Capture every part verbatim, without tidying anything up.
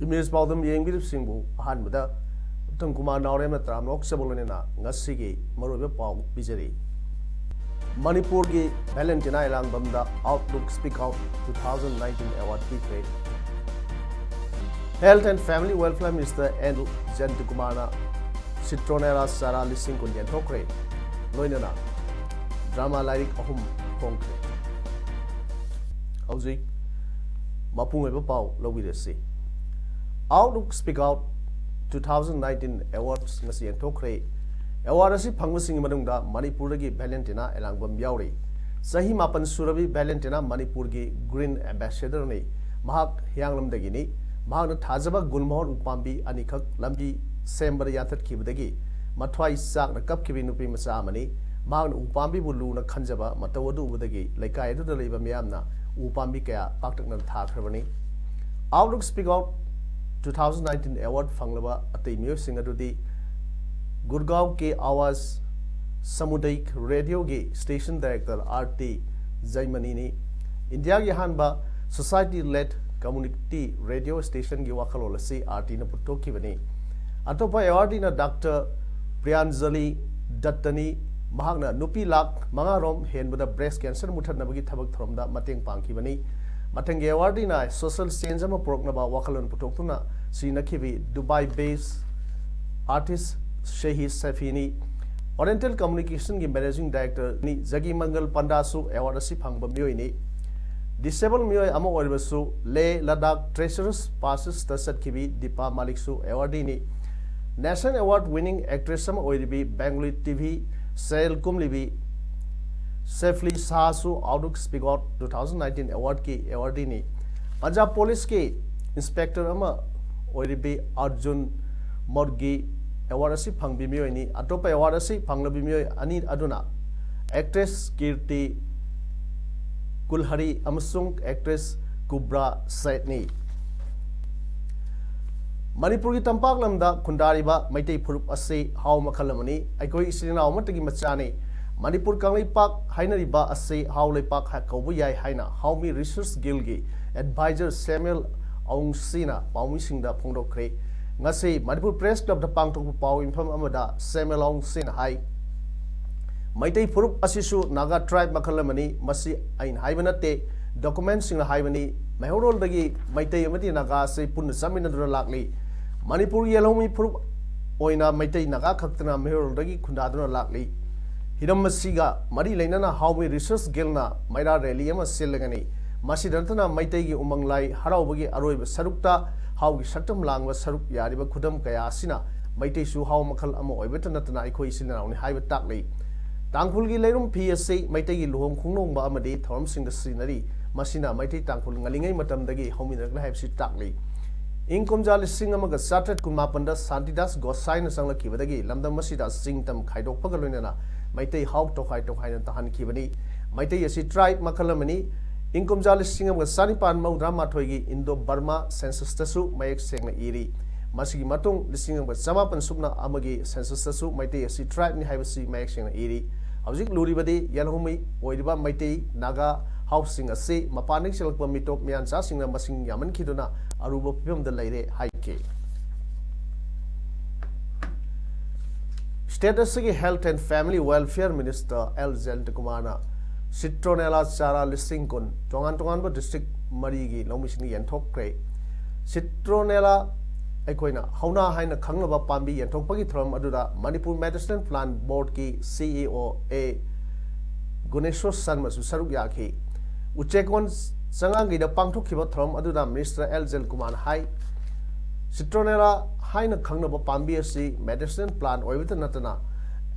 Image ꯄꯥꯎꯗꯝ ꯌꯦꯡꯕꯤꯔꯤꯕꯁꯤꯡꯕꯨ ꯑꯍꯥꯟꯕꯗ ꯎꯇꯝ ꯀꯨꯃꯥꯔ ꯅꯥꯎꯔꯦꯝꯅ ꯇꯔꯥꯝꯅ ꯑꯣꯛꯆꯕ ꯂꯣꯏꯅꯅ ꯉꯁꯤꯒꯤ ꯃꯔꯨꯑꯣꯏꯕ ꯄꯥꯎ ꯄꯤꯖꯔꯤ꯫ ꯃꯅꯤꯄꯨꯔꯒꯤ ꯚꯦꯂꯦꯟꯇꯤꯅꯥ ꯑꯦꯂꯥꯡꯕꯝꯗ Outlook Speak Out two thousand nineteen award ꯄꯤꯈ꯭ꯔꯦ꯫ Health and Family Welfare Minister N ꯖꯌꯟꯇꯀꯨꯃꯥꯔꯅ ꯁꯤꯇ꯭ꯔꯣꯅꯦꯔꯥ ꯆꯥꯔꯥ ꯂꯤꯁꯤꯡ ꯀꯨꯟ ꯌꯦꯟꯊꯣꯛꯈ꯭ꯔꯦ꯫ ꯂꯣꯏꯅꯅ ꯗ꯭ꯔꯃꯥ ꯂꯥꯏꯔꯤꯛ ꯑꯍꯨꯝ ꯐꯣꯡꯈ꯭ꯔꯦ꯫ ꯍꯧꯖꯤꯛ ꯃꯄꯨꯡ ꯑꯣꯏꯕ ꯄꯥꯎ ꯂꯧꯕꯤꯔꯁꯤ꯫ Outlook Speak Out two thousand nineteen awards ꯉꯁꯤ ꯌꯦꯟꯊꯣꯛꯈ꯭ꯔꯦ꯫ Award ꯑꯁꯤ ꯐꯪꯕꯁꯤꯡꯒꯤ ꯃꯅꯨꯡꯗ ꯃꯅꯤꯄꯨꯔꯗꯒꯤ ꯚꯦꯂꯦꯟꯇꯤꯅꯥ ꯑꯦꯂꯥꯡꯕꯝ ꯌꯥꯎꯔꯤ꯫ ꯆꯍꯤ ꯃꯥꯄꯟ ꯁꯨꯔꯕꯤ ꯚꯦꯂꯦꯟꯇꯤꯅꯥ ꯃꯅꯤꯄꯨꯔꯒꯤ Green Ambassadorꯅꯤ꯫ ꯃꯍꯥꯛ ꯍꯤꯌꯥꯡꯂꯝꯗꯒꯤꯅꯤ꯫ ꯃꯍꯥꯛꯅ ꯊꯥꯖꯕ ꯒꯨꯜꯃꯣꯍꯣꯔ ꯎꯄꯥꯝꯕꯤ ꯑꯅꯤꯈꯛ ꯂꯝꯕꯤ ꯁꯦꯝꯕꯗ ꯌꯥꯟꯊꯠꯈꯤꯕꯗꯒꯤ ꯃꯊ꯭ꯋꯥꯏ ꯆꯥꯛꯅ ꯀꯞꯈꯤꯕ ꯅꯨꯄꯤ ꯃꯆꯥ ꯑꯃꯅꯤ꯫ ꯃꯍꯥꯛꯅ ꯎꯄꯥꯝꯕꯤꯕꯨ ꯂꯨꯅ ꯈꯟꯖꯕ ꯃꯇꯧ ꯑꯗꯨ ꯎꯕꯗꯒꯤ ꯂꯩꯀꯥꯏ ꯑꯗꯨꯗ ꯂꯩꯕ ꯃꯤꯌꯥꯝꯅ ꯎꯄꯥꯝꯕꯤ ꯀꯌꯥ ꯄꯥꯛꯇꯛꯅꯅ ꯊꯥꯈ꯭ꯔꯕꯅꯤ꯫ Outlook Speak Out two thousand nineteen award ꯐꯪꯂꯕ ꯑꯇꯩ ꯃꯤꯑꯣꯏꯁꯤꯡ ꯑꯗꯨꯗꯤ ꯒꯨꯔꯒꯥꯎ ꯀꯦ ꯑꯋꯥꯖ ꯁꯃꯨꯗꯥꯌꯤꯛ ꯔꯦꯗꯤꯑꯣꯒꯤ station director R T ꯖꯩꯃꯅꯤꯅꯤ꯫ ꯏꯟꯗꯤꯌꯥꯒꯤ ꯑꯍꯥꯟꯕ society led community radio stationꯒꯤ ꯋꯥꯈꯜꯂꯣꯟ ꯑꯁꯤ R Tꯅ ꯄꯨꯊꯣꯛꯈꯤꯕꯅꯤ꯫ ꯑꯇꯣꯞꯄ awardeeꯅ Doctor ꯄ꯭ꯔꯤꯌꯥꯟꯖꯂꯤ ꯗꯠꯇꯅꯤ꯫ ꯃꯍꯥꯛꯅ ꯅꯨꯄꯤ ꯂꯥꯈ ꯃꯉꯥ ꯔꯣꯝ ꯍꯦꯟꯕꯗ breast cancer ꯃꯨꯠꯊꯠꯅꯕꯒꯤ ꯊꯕꯛ ꯊꯧꯔꯝꯗ ꯃꯇꯦꯡ ꯄꯥꯡꯈꯤꯕꯅꯤ꯫ ꯃꯊꯪꯒꯤ awardeeꯅ social change ꯑꯃ ꯄꯨꯔꯛꯅꯕ ꯋꯥꯈꯜꯂꯣꯟ ꯄꯨꯊꯣꯛꯇꯨꯅ ꯁꯤꯖꯤꯟꯅꯈꯤꯕꯤ Dubai based artist ꯁꯦꯍꯤ ꯁꯦꯐꯤꯅꯤ꯫ Oriental Communicationꯒꯤ managing directorꯅꯤ ꯖꯒꯤ ꯃꯪꯒꯜ ꯄꯟꯗꯥꯁꯨ award ꯑꯁꯤ ꯐꯪꯕ ꯃꯤꯑꯣꯏꯅꯤ꯫ Disabled ꯃꯤꯑꯣꯏ ꯑꯃ ꯑꯣꯏꯔꯕꯁꯨ ꯂꯦ Ladakh Treasures Passesꯇ ꯆꯠꯈꯤꯕꯤ Deepa ꯃꯥꯂꯤꯛꯁꯨ awardeeꯅꯤ꯫ National award winning actress ꯑꯃ ꯑꯣꯏꯔꯤꯕꯤ Bengali TV serial ꯀꯨꯝꯂꯤꯕꯤ ꯁꯦꯐꯂꯤ ꯁꯥꯍꯁꯨ Outlook Speak Out two thousand nineteen awardꯀꯤ awardee ꯅꯤ꯫ ꯄꯟꯖꯥꯕ ꯄꯨꯂꯤꯁꯀꯤ ꯏꯟꯁꯄꯦꯛꯇꯔ ꯑꯃ ꯑꯣꯏꯔꯤꯕꯤ ꯑꯔꯖꯨꯟ ꯃꯣꯔꯒꯤ ꯑꯦꯋꯥꯔꯗ ꯑꯁꯤ ꯐꯪꯕꯤ ꯃꯤꯑꯣꯏꯅꯤ꯫ ꯑꯇꯣꯞꯄ ꯑꯦꯋꯥꯔꯗ ꯑꯁꯤ ꯐꯪꯂꯕꯤ ꯃꯤꯑꯣꯏ ꯑꯅꯤ ꯑꯗꯨꯅ ꯑꯦꯛꯇ꯭ꯔꯦꯁ ꯀꯤꯔꯇꯤ ꯀꯨꯜꯍꯔꯤ ꯑꯃꯁꯨꯡ ꯑꯦꯛꯇ꯭ꯔꯦꯁ ꯀꯨꯕ꯭ꯔꯥ ꯁꯦꯠꯅꯤ꯫ ꯃꯅꯤꯄꯨꯔꯒꯤ ꯇꯝꯄꯥꯛ ꯂꯝꯗ ꯈꯨꯟꯗꯥꯔꯤꯕ ꯃꯩꯇꯩ ꯐꯨꯔꯨꯞ ꯑꯁꯤ ꯍꯥꯎ ꯃꯈꯜ ꯑꯃꯅꯤ꯫ ꯑꯩꯈꯣꯏ ꯏꯆꯤꯜ ꯏꯅꯥꯎ ꯑꯃꯠꯇꯒꯤ ꯃꯆꯥꯅꯤ꯫ ꯃꯅꯤꯄꯨꯔ ꯀꯪꯂꯩꯄꯥꯛ ꯍꯥꯏꯅꯔꯤꯕ ꯑꯁꯤ ꯍꯥꯎ ꯂꯩꯄꯥꯛ ꯍꯥꯏ-, ꯀꯧꯕ ꯌꯥꯏ ꯍꯥꯏꯅ ꯍꯥꯎꯃꯤ ꯔꯤꯁꯔꯁ ꯒꯤꯜꯒꯤ ꯑꯦꯗꯚꯥꯏꯖꯔ ꯁꯦꯃꯨꯑꯦꯜ ꯑꯎꯡꯁꯤꯅ ꯄꯥꯎꯃꯤꯁꯤꯡꯗ ꯐꯣꯡꯗꯣꯛꯈ꯭ꯔꯦ꯫ ꯉꯁꯤ ꯃꯅꯤꯄꯨꯔ ꯄ꯭ꯔꯦꯁ ꯀ꯭ꯂꯕꯇ ꯄꯥꯡꯊꯣꯛꯄ ꯄꯥꯎ ꯃꯤꯐꯝ ꯑꯃꯗ ꯁꯦꯃꯨꯑꯦꯜ ꯑꯎꯡꯁꯤꯅ ꯍꯥꯏ, ꯃꯩꯇꯩ ꯐꯨꯔꯨꯞ ꯑꯁꯤꯁꯨ ꯅꯥꯒꯥ ꯇ꯭ꯔꯥꯏꯕ ꯃꯈꯜ ꯑꯃꯅꯤ꯫ ꯃꯁꯤ ꯑꯩꯅ ꯍꯥꯏꯕ ꯅꯠꯇꯦ, ꯗꯣꯀꯨꯃꯦꯟꯁꯤꯡꯅ ꯍꯥꯏꯕꯅꯤ꯫ ꯃꯩꯍꯧꯔꯣꯜꯗꯒꯤ ꯃꯩꯇꯩ ꯑꯃꯗꯤ ꯅꯥꯒꯥ ꯑꯁꯤ ꯄꯨꯟꯅ ꯆꯠꯃꯤꯟꯅꯗꯨꯅ ꯂꯥꯛꯂꯤ꯫ ꯃꯅꯤꯄꯨꯔꯒꯤ ꯌꯦꯜꯍꯧꯃꯤ ꯐꯨꯔꯨꯞ ꯑꯣꯏꯅ ꯃꯩꯇꯩ ꯅꯥꯒꯥ ꯈꯛꯇꯅ ꯃꯩꯍꯧꯔꯣꯜꯗꯒꯤ ꯈꯨꯟꯗꯥꯗꯨꯅ ꯂꯥꯛꯂꯤ꯫ ꯍꯤꯔꯝ ꯑꯁꯤꯒ ꯃꯔꯤ ꯂꯩꯅꯅ ꯍꯥꯎꯃꯤ ꯔꯤꯁꯔꯁ ꯒꯤꯜꯅ ꯃꯩꯔꯥ ꯔꯦꯂꯤ ꯑꯃ ꯁꯤꯜꯂꯒꯅꯤ꯫ ꯃꯁꯤꯗ ꯅꯠꯇꯅ ꯃꯩꯇꯩꯒꯤ ꯎꯃꯪ ꯂꯥꯏ ꯍꯔꯥꯎꯕꯒꯤ ꯑꯔꯣꯏꯕ ꯁꯔꯨꯛꯇ ꯍꯥꯎꯒꯤ ꯁꯛꯇꯝ ꯂꯥꯡꯕ ꯁꯔꯨꯛ ꯌꯥꯔꯤꯕ ꯈꯨꯗꯝ ꯀꯌꯥ ꯑꯁꯤꯅ ꯃꯩꯇꯩꯁꯨ ꯍꯥꯎ ꯃꯈꯜ ꯑꯃ ꯑꯣꯏꯕꯇ ꯅꯠꯇꯅ ꯑꯩꯈꯣꯏ ꯏꯆꯤꯜ ꯏꯅꯥꯎꯅꯤ ꯍꯥꯏꯕ ꯇꯥꯛꯂꯤ꯫ ꯇꯥꯡꯈꯨꯜꯒꯤ ꯂꯩꯔꯨꯝ ꯐꯤ ꯑꯁꯤ ꯃꯩꯇꯩꯒꯤ ꯂꯨꯍꯣꯡ ꯈꯣꯡꯗꯣꯡꯕ ꯑꯃꯗꯤ ꯊꯧꯔꯝꯁꯤꯡꯗ ꯁꯤꯖꯤꯟꯅꯔꯤ꯫ ꯃꯁꯤꯅ ꯃꯩꯇꯩ ꯇꯥꯡꯈꯨꯜ ꯉꯜꯂꯤꯉꯩ ꯃꯇꯝꯗꯒꯤ ꯍꯧꯃꯤꯟꯅꯔꯛꯂꯦ ꯍꯥꯏꯕꯁꯤ ꯇꯥꯛꯂꯤ꯫ ꯏꯪ ꯀꯨꯝꯖꯥ ꯂꯤꯁꯤꯡ ꯑꯃꯒ ꯆꯥꯇ꯭ꯔꯦꯠ ꯀꯨꯟꯃꯥꯄꯟꯗ ꯁꯥꯟꯇꯤꯗꯥꯁ ꯒꯣꯁꯥꯏꯅ ꯆꯪꯂꯛꯈꯤꯕꯗꯒꯤ ꯂꯝꯗꯝ ꯑꯁꯤꯗ ꯆꯤꯡ ꯇꯝ ꯈꯥꯏꯗꯣꯛꯄꯒ ꯂꯣꯏꯅꯅ ꯃꯩꯇꯩ ꯍꯥꯎ ꯇꯣꯈꯥꯏ ꯇꯣꯈꯥꯏꯅ ꯇꯥꯍꯟꯈꯤꯕꯅꯤ꯫ ꯃꯩꯇꯩ ꯑꯁꯤ ꯇ꯭ꯔꯥꯏꯕ ꯃꯈꯜ ꯑꯃꯅꯤ꯫ ꯏꯪ ꯀꯨꯝꯖꯥ ꯂꯤꯁꯤꯡ ꯑꯃꯒ ꯆꯥꯅꯤꯄꯥꯟ ꯃꯧꯗ꯭ꯔꯥ ꯃꯥꯊꯣꯏꯒꯤ ꯏꯟꯗꯣ ꯕꯔꯃꯥ ꯁꯦꯟꯁꯁꯇꯁꯨ ꯃꯌꯦꯛ ꯁꯦꯡꯅ ꯏꯔꯤ꯫ ꯃꯁꯤꯒꯤ ꯃꯇꯨꯡ ꯂꯤꯁꯤꯡ ꯑꯃꯒ ꯆꯃꯥꯄꯟ ꯁꯨꯞꯅ ꯑꯃꯒꯤ ꯁꯦꯟꯁꯁꯇꯁꯨ ꯃꯩꯇꯩ ꯑꯁꯤ ꯇ꯭ꯔꯥꯏꯕꯅꯤ ꯍꯥꯏꯕꯁꯤ ꯃꯌꯦꯛ ꯁꯦꯡꯅ ꯏꯔꯤ꯫ ꯍꯧꯖꯤꯛ ꯂꯨꯔꯤꯕꯗꯤ ꯌꯦꯜꯍꯧꯃꯤ ꯑꯣꯏꯔꯤꯕ ꯃꯩꯇꯩ ꯅꯥꯒꯥ ꯍꯥꯎꯁꯤꯡ ꯑꯁꯤ ꯃꯄꯥꯟꯗꯒꯤ ꯆꯦꯜꯂꯛꯄ ꯃꯤꯇꯣꯞ ꯃꯤꯌꯥꯟꯆꯥꯁꯤꯡꯅ ꯃꯁꯤꯡ ꯌꯥꯝꯃꯟꯈꯤꯗꯨꯅ ꯑꯔꯨꯕ ꯐꯤꯕꯝꯗ ꯂꯩꯔꯦ ꯍꯥꯏꯈꯤ꯫ ꯁ꯭ꯇꯦꯠ ꯑꯁꯤꯒꯤ Health and Family Welfare Minister L ꯖꯌꯟꯇꯀꯨꯃꯥꯔꯅ ꯁꯤꯇ꯭ꯔꯣꯅꯦꯂꯥ ꯆꯥꯔꯥ ꯂꯤꯁꯤꯡ ꯀꯨꯟ ꯇꯣꯉꯥꯟ ꯇꯣꯉꯥꯟꯕ ꯗꯤꯁꯇ꯭ꯔꯤꯛ ꯃꯔꯤꯒꯤ ꯂꯧꯃꯤꯁꯤꯡꯗ ꯌꯦꯟꯊꯣꯛꯈ꯭ꯔꯦ꯫ ꯁꯤꯇ꯭ꯔꯣꯅꯦꯂꯥ, ꯑꯩꯈꯣꯏꯅ ꯍꯧꯅꯥ ꯍꯥꯏꯅ ꯈꯪꯅꯕ ꯄꯥꯝꯕꯤ ꯌꯦꯟꯊꯣꯛꯄꯒꯤ ꯊꯧꯔꯝ ꯑꯗꯨꯗ ꯃꯅꯤꯄꯨꯔ ꯃꯦꯗꯤꯁꯤꯅꯦꯜ ꯄ꯭ꯂꯥꯟ ꯕꯣꯔꯗꯀꯤ ꯁꯤ ꯏ ꯑꯣ ꯑꯦ ꯒꯨꯅꯦꯁꯣꯔ ꯁꯔꯃꯁꯨ ꯁꯔꯨꯛ ꯌꯥꯈꯤ꯫ ꯎꯆꯦꯛꯀꯣꯟ ꯆꯉꯥꯡꯒꯩꯗ ꯄꯥꯡꯊꯣꯛꯈꯤꯕ ꯊꯧꯔꯝ ꯑꯗꯨꯗ ꯃꯤꯅꯤꯁꯇꯔ ꯑꯦꯜ ꯖꯌꯟꯇꯀꯨꯃꯥꯔꯅ ꯍꯥꯏ, ꯁꯤꯇ꯭ꯔꯣꯅꯦꯂꯥ ꯍꯥꯏꯅ ꯈꯪꯅꯕ ꯄꯥꯝꯕꯤ ꯑꯁꯤ ꯃꯦꯗꯤꯁꯤꯅꯦꯜ ꯄ꯭ꯂꯥꯟ ꯑꯣꯏꯕꯇ ꯅꯠꯇꯅ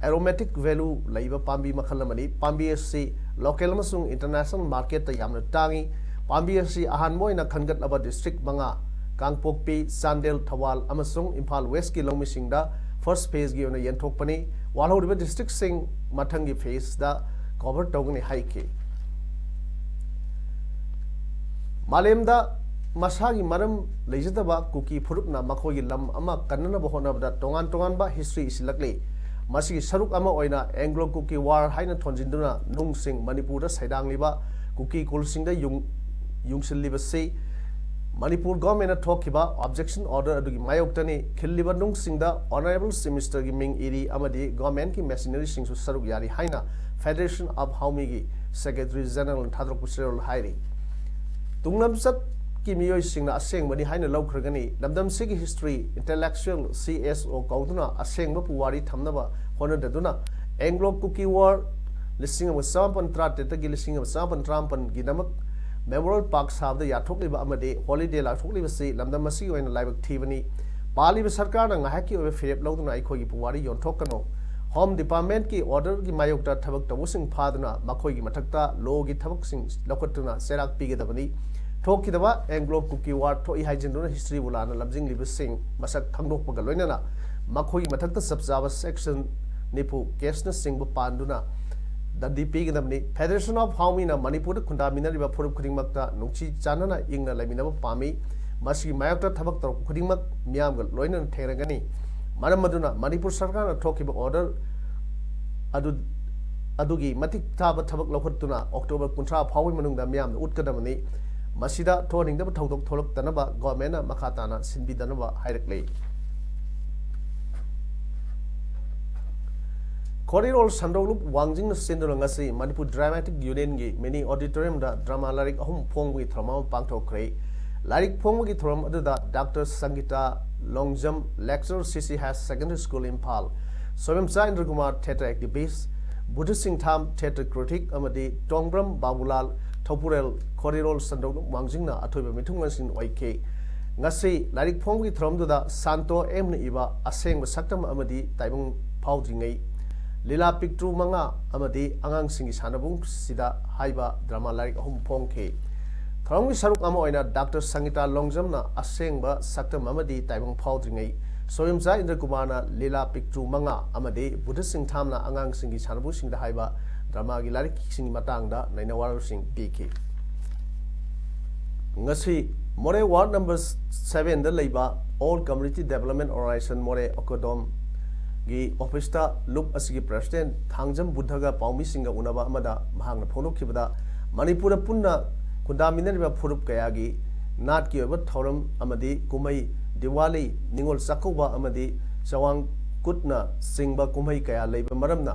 ꯑꯦꯔꯣꯃꯦꯇꯤꯛ ꯚꯦꯂꯨ ꯂꯩꯕ ꯄꯥꯝꯕꯤ ꯃꯈꯜ ꯑꯃꯅꯤ꯫ ꯄꯥꯝꯕꯤ ꯑꯁꯤ ꯂꯣꯀꯦꯜ ꯑꯃꯁꯨꯡ ꯏꯟꯇꯔꯅꯦꯁꯅꯦꯜ ꯃꯥꯔꯀꯦꯠꯇ ꯌꯥꯝꯅ ꯇꯥꯡꯏ꯫ ꯄꯥꯝꯕꯤ ꯑꯁꯤ ꯑꯍꯥꯟꯕ ꯑꯣꯏꯅ ꯈꯟꯒꯠꯂꯕ ꯗꯤꯁꯇ꯭ꯔꯤꯛ ꯃꯉꯥ, ꯀꯥꯡꯄꯣꯛꯄꯤ, ꯆꯥꯟꯗꯦꯜ, ꯊꯧꯕꯥꯜ ꯑꯃꯁꯨꯡ ꯏꯝꯐꯥꯜ ꯋꯦꯁꯀꯤ ꯂꯧꯃꯤꯁꯤꯡꯗ ꯐꯥꯔꯁ ꯐꯦꯖꯒꯤ ꯑꯣꯏꯅ ꯌꯦꯟꯊꯣꯛꯄꯅꯤ꯫ ꯋꯥꯠꯍꯧꯔꯤꯕ ꯗꯤꯁꯇ꯭ꯔꯤꯛꯁꯤꯡ ꯃꯊꯪꯒꯤ ꯐꯦꯖꯗ ꯀꯣꯚꯔ ꯇꯧꯒꯅꯤ ꯍꯥꯏꯈꯤ꯫ ꯃꯥꯂꯦꯝꯗ ꯃꯁꯥꯒꯤ ꯃꯔꯝ ꯂꯩꯖꯗꯕ ꯀꯨꯀꯤ ꯐꯨꯔꯨꯞꯅ ꯃꯈꯣꯏꯒꯤ ꯂꯝ ꯑꯃ ꯀꯟꯅꯅꯕ ꯍꯣꯠꯅꯕꯗ ꯇꯣꯉꯥꯟ ꯇꯣꯉꯥꯟꯕ ꯍꯤꯁꯇ꯭ꯔꯤ ꯏꯁꯤꯜꯂꯛꯂꯤ꯫ ꯃꯁꯤꯒꯤ ꯁꯔꯨꯛ ꯑꯃ ꯑꯣꯏꯅ ꯑꯦꯡꯒ꯭ꯂꯣ ꯀꯨꯀꯤ ꯋꯥꯔ ꯍꯥꯏꯅ ꯊꯣꯟꯖꯤꯟꯗꯨꯅ ꯅꯨꯡꯁꯤꯡ ꯃꯅꯤꯄꯨꯔꯗ ꯁꯩꯗꯥꯡꯂꯤꯕ ꯀꯨꯀꯤ ꯈꯨꯜꯁꯤꯡꯗ ꯌꯨꯡ-, ꯌꯨꯡꯁꯤꯜꯂꯤꯕꯁꯤ ꯃꯅꯤꯄꯨꯔ ꯒꯣꯔꯃꯦꯟꯅ ꯊꯣꯛꯈꯤꯕ ꯑꯣꯕꯖꯦꯛꯁꯟ ꯑꯣꯔꯗꯔ ꯑꯗꯨꯒꯤ ꯃꯥꯌꯣꯛꯇꯅꯤ꯫ ꯈꯤꯜꯂꯤꯕ ꯅꯨꯡꯁꯤꯡꯗ ꯑꯣꯅꯔꯦꯕꯜ ꯆꯤꯐ ꯃꯤꯅꯤꯁꯇꯔꯒꯤ ꯃꯤꯡ ꯏꯔꯤ ꯑꯃꯗꯤ ꯒꯣꯔꯃꯦꯟꯒꯤ ꯃꯦꯁꯤꯅꯔꯤꯁꯤꯡꯁꯨ ꯁꯔꯨꯛ ꯌꯥꯔꯤ ꯍꯥꯏꯅ ꯐꯦꯗꯔꯦꯁꯟ ꯑꯣꯐ ꯍꯥꯎꯃꯤꯒꯤ ꯁꯦꯀ꯭ꯔꯦꯇꯔꯤ ꯖꯦꯅꯔꯦꯜꯅ ꯊꯥꯗꯣꯔꯛꯄ ꯆꯦꯔꯣꯜ ꯍꯥꯏꯔꯤ꯫ ꯇꯨꯡꯂꯝꯆꯠꯀꯤ ꯃꯤꯑꯣꯏꯁꯤꯡꯅ ꯑꯁꯦꯡꯕꯅꯤ ꯍꯥꯏꯅ ꯂꯧꯈ꯭ꯔꯒꯅꯤ꯫ ꯂꯝꯗꯝꯁꯤꯒꯤ ꯍꯤꯁꯇ꯭ꯔꯤ ꯏꯟꯇꯦꯂꯦꯛꯆꯨꯑꯦꯜ ꯁꯤ ꯑꯦꯁ ꯑꯣ ꯀꯧꯗꯨꯅ ꯑꯁꯦꯡꯕ ꯄꯨꯋꯥꯔꯤ ꯊꯝꯅꯕ ꯍꯣꯠꯅꯗꯗꯨꯅ ꯑꯦꯡꯒ꯭ꯂꯣ ꯀꯨꯀꯤ ꯋꯥꯔ ꯂꯤꯁꯤꯡ ꯑꯃ ꯆꯃꯥꯄꯟ ꯇꯔꯥꯇꯔꯦꯠꯇꯒꯤ ꯂꯤꯁꯤꯡ ꯑꯃ ꯆꯃꯥꯄꯟ ꯇꯔꯥꯃꯥꯄꯟꯒꯤꯗꯃꯛ ꯃꯦꯃꯣꯔꯤꯌꯦꯜ ꯄꯥꯔꯛ ꯁꯥꯕꯗ ꯌꯥꯊꯣꯛꯂꯤꯕ ꯑꯃꯗꯤ ꯍꯣꯂꯤꯗꯦ ꯂꯥꯎꯊꯣꯛꯂꯤꯕꯁꯤ ꯂꯝꯗꯝ ꯑꯁꯤꯒꯤ ꯑꯣꯏꯅ ꯂꯥꯏꯕꯛ ꯊꯤꯕꯅꯤ꯫ ꯄꯥꯜꯂꯤꯕ ꯁꯔꯀꯥꯔꯅ ꯉꯥꯏꯍꯥꯛꯀꯤ ꯑꯣꯏꯕ ꯐꯤꯔꯦꯞ ꯂꯧꯗꯨꯅ ꯑꯩꯈꯣꯏꯒꯤ ꯄꯨꯋꯥꯔꯤ ꯌꯣꯟꯊꯣꯛꯀꯅꯨ꯫ ꯍꯣꯝ ꯗꯤꯄꯥꯔꯠꯃꯦꯟꯠꯀꯤ ꯑꯣꯔꯗꯔꯒꯤ ꯃꯥꯌꯣꯛꯇ ꯊꯕꯛ ꯇꯧꯕꯁꯤꯡ ꯐꯥꯗꯨꯅ ꯃꯈꯣꯏꯒꯤ ꯃꯊꯛꯇ ꯂꯣꯒꯤ ꯊꯕꯛꯁꯤꯡ ꯂꯧꯈꯠꯇꯨꯅ ꯆꯩꯔꯥꯛ ꯄꯤꯒꯗꯕꯅꯤ꯫ ꯊꯣꯛꯈꯤꯗꯕ ꯑꯦꯡꯒ꯭ꯂꯣ ꯀꯨꯀꯤ ꯋꯥꯔ ꯊꯣꯛꯏ ꯍꯥꯏꯖꯤꯟꯗꯨꯅ ꯍꯤꯁꯇ꯭ꯔꯤꯕꯨ ꯂꯥꯟꯅ ꯂꯝꯖꯤꯡꯂꯤꯕꯁꯤꯡ ꯃꯁꯛ ꯈꯪꯗꯣꯛꯄꯒ ꯂꯣꯏꯅꯅ ꯃꯈꯣꯏꯒꯤ ꯃꯊꯛꯇ ꯆꯞ ꯆꯥꯕ ꯁꯦꯛꯁꯟ ꯅꯤꯐꯨ ꯀꯦꯁꯅꯆꯤꯡꯕ ꯄꯥꯟꯗꯨꯅ ꯗꯟꯗꯤ ꯄꯤꯒꯗꯕꯅꯤ꯫ ꯐꯦꯗꯔꯦꯁꯟ ꯑꯣꯐ ꯍꯥꯎꯃꯤꯅ ꯃꯅꯤꯄꯨꯔꯗ ꯈꯨꯟꯗꯥꯃꯤꯟꯅꯔꯤꯕ ꯐꯨꯔꯨꯞ ꯈꯨꯗꯤꯡꯃꯛꯇ ꯅꯨꯡꯁꯤ ꯆꯥꯟꯅꯅ ꯏꯪꯅ ꯂꯩꯃꯤꯟꯅꯕ ꯄꯥꯝꯃꯤ꯫ ꯃꯁꯤꯒꯤ ꯃꯥꯌꯣꯛꯇ ꯊꯕꯛ ꯇꯧꯔꯛꯄ ꯈꯨꯗꯤꯡꯃꯛ ꯃꯤꯌꯥꯝꯒ ꯂꯣꯏꯅꯅ ꯊꯦꯡꯅꯒꯅꯤ꯫ ꯃꯔꯝ ꯑꯗꯨꯅ ꯃꯅꯤꯄꯨꯔ ꯁꯔꯀꯥꯔꯅ ꯊꯣꯛꯈꯤꯕ ꯑꯣꯔꯗꯔ ꯑꯗꯨ, ꯑꯗꯨꯒꯤ ꯃꯇꯤꯛ ꯆꯥꯕ ꯊꯕꯛ ꯂꯧꯈꯠꯇꯨꯅ ꯑꯣꯛꯇꯣꯕꯔ ꯀꯨꯟꯊ꯭ꯔꯥ ꯐꯥꯎꯕꯒꯤ ꯃꯅꯨꯡꯗ ꯃꯤꯌꯥꯝꯗ ꯎꯠꯀꯗꯕꯅꯤ꯫ ꯃꯁꯤꯗ ꯊꯣꯛꯍꯟꯅꯤꯡꯗꯕ ꯊꯧꯗꯣꯛ ꯊꯣꯛꯂꯛꯇꯅꯕ ꯒꯣꯔꯃꯦꯟꯅ ꯃꯈꯥ ꯇꯥꯅ ꯁꯤꯟꯕꯤꯗꯅꯕ ꯍꯥꯏꯔꯛꯂꯤ꯫ ꯈꯣꯔꯤꯔꯣꯜ ꯁꯟꯗꯧꯂꯨꯞ ꯋꯥꯡꯖꯤꯡꯅ ꯁꯤꯟꯗꯨꯅ ꯉꯁꯤ ꯃꯅꯤꯄꯨꯔ ꯗ꯭ꯔꯥꯃꯥꯇꯤꯛ ꯌꯨꯅꯤꯌꯟꯒꯤ ꯃꯤꯅꯤ ꯑꯣꯗꯤꯇꯣꯔꯤꯌꯝꯗ ꯗ꯭ꯔꯃꯥ ꯂꯥꯏꯔꯤꯛ ꯑꯍꯨꯝ ꯐꯣꯡꯕꯒꯤ ꯊꯧꯔꯝ ꯑꯃ ꯄꯥꯡꯊꯣꯛꯈ꯭ꯔꯦ꯫ ꯂꯥꯏꯔꯤꯛ ꯐꯣꯡꯕꯒꯤ ꯊꯧꯔꯝ ꯑꯗꯨꯗ doctor Sangita Longjam, lecturer, C C Higher Secondary School, Imphal, ꯁꯣꯏꯕꯝꯆꯥ Indrakumar, theatre activist, Budha Chingtham, theatre critic, ꯑꯃꯗꯤ ꯇꯣꯡꯕ꯭ꯔꯝ ꯕꯥꯕꯨꯂꯥꯜ, ꯊꯧꯄꯨꯔꯦꯜ, ꯈꯣꯔꯤꯔꯣꯜ ꯁꯟꯗꯧꯂꯨꯞ ꯋꯥꯡꯖꯤꯡꯅ ꯑꯊꯣꯏꯕ ꯃꯤꯊꯨꯡꯂꯦꯟꯁꯤꯡ ꯑꯣꯏꯈꯤ꯫ ꯉꯁꯤ ꯂꯥꯏꯔꯤꯛ ꯐꯣꯡꯕꯒꯤ ꯊꯧꯔꯝꯗꯨꯗ ꯁꯥꯟꯇꯣ ꯑꯦꯝꯅ ꯏꯕ ꯑꯁꯦꯡꯕ ꯁꯛꯇꯝ ꯑꯃꯗꯤ ꯇꯥꯏꯕꯪ ꯐꯥꯎꯗ꯭ꯔꯤꯉꯩ, ꯂꯤꯂꯥ ꯄꯤꯛꯇ꯭ꯔꯨ ꯃꯉꯥ ꯑꯃꯗꯤ ꯑꯉꯥꯡꯁꯤꯡꯒꯤ ꯁꯥꯟꯅꯕꯨꯡꯁꯤꯗ ꯍꯥꯏꯕ ꯗ꯭ꯔꯃꯥ ꯂꯥꯏꯔꯤꯛ ꯑꯍꯨꯝ ꯐꯣꯡꯈꯤ꯫ ꯊꯧꯔꯝꯒꯤ ꯁꯔꯨꯛ ꯑꯃ ꯑꯣꯏꯅ ꯗꯥꯛꯇꯔ ꯁꯪꯒꯤꯇꯥ ꯂꯣꯡꯖꯝꯅ ꯑꯁꯦꯡꯕ ꯁꯛꯇꯝ ꯑꯃꯗꯤ ꯇꯥꯏꯕꯪ ꯐꯥꯎꯗ꯭ꯔꯤꯉꯩ ꯁꯣꯌꯝꯆꯥ ꯏꯟꯗ꯭ꯔꯀꯨꯃꯥꯔꯅ ꯂꯤꯂꯥ ꯄꯤꯛꯇ꯭ꯔꯨ ꯃꯉꯥ ꯑꯃꯗꯤ ꯕꯨꯙ ꯁꯤꯡꯊꯥꯝꯅ ꯑꯉꯥꯡꯁꯤꯡꯒꯤ ꯁꯥꯟꯅꯄꯣꯠꯁꯤꯡꯗ ꯍꯥꯏꯕ ꯗ꯭ꯔꯃꯥꯒꯤ ꯂꯥꯏꯔꯤꯛꯁꯤꯡꯒꯤ ꯃꯇꯥꯡꯗ ꯅꯩꯅ ꯋꯥꯔꯣꯜꯁꯤꯡ ꯄꯤꯈꯤ꯫ ꯉꯁꯤ ꯃꯣꯔꯦ ꯋꯥꯔꯗ ꯅꯝꯕꯔ ꯁꯚꯦꯟꯗ ꯂꯩꯕ ꯑꯣꯜ ꯀꯝꯃ꯭ꯌꯨꯅꯤꯇꯤ ꯗꯦꯕꯂꯞꯃꯦꯟ ꯑꯣꯔꯒꯅꯥꯏꯖꯦꯁꯟ ꯃꯣꯔꯦ ꯑꯣꯀꯣꯗꯣꯝꯒꯤ ꯑꯣꯐꯤꯁꯇ ꯂꯨꯞ ꯑꯁꯤꯒꯤ ꯄ꯭ꯔꯁꯤꯗꯦꯟꯠ ꯊꯥꯡꯖꯝ ꯕꯨꯙꯒ ꯄꯥꯎꯃꯤꯁꯤꯡꯒ ꯎꯅꯕ ꯑꯃꯗ ꯃꯍꯥꯛꯅ ꯐꯣꯡꯗꯣꯛꯈꯤꯕꯗ, ꯃꯅꯤꯄꯨꯔꯗ ꯄꯨꯟꯅ ꯈꯨꯟꯗꯥꯃꯤꯟꯅꯔꯤꯕ ꯐꯨꯔꯨꯞ ꯀꯌꯥꯒꯤ ꯅꯥꯠꯀꯤ ꯑꯣꯏꯕ ꯊꯧꯔꯝ ꯑꯃꯗꯤ ꯀꯨꯝꯍꯩ, ꯗꯤꯋꯥꯂꯤ, ꯅꯤꯉꯣꯜ ꯆꯥꯛꯀꯧꯕ ꯑꯃꯗꯤ ꯆꯋꯥꯡ ꯀꯨꯠꯅ ꯆꯤꯡꯕ ꯀꯨꯝꯍꯩ ꯀꯌꯥ ꯂꯩꯕ ꯃꯔꯝꯅ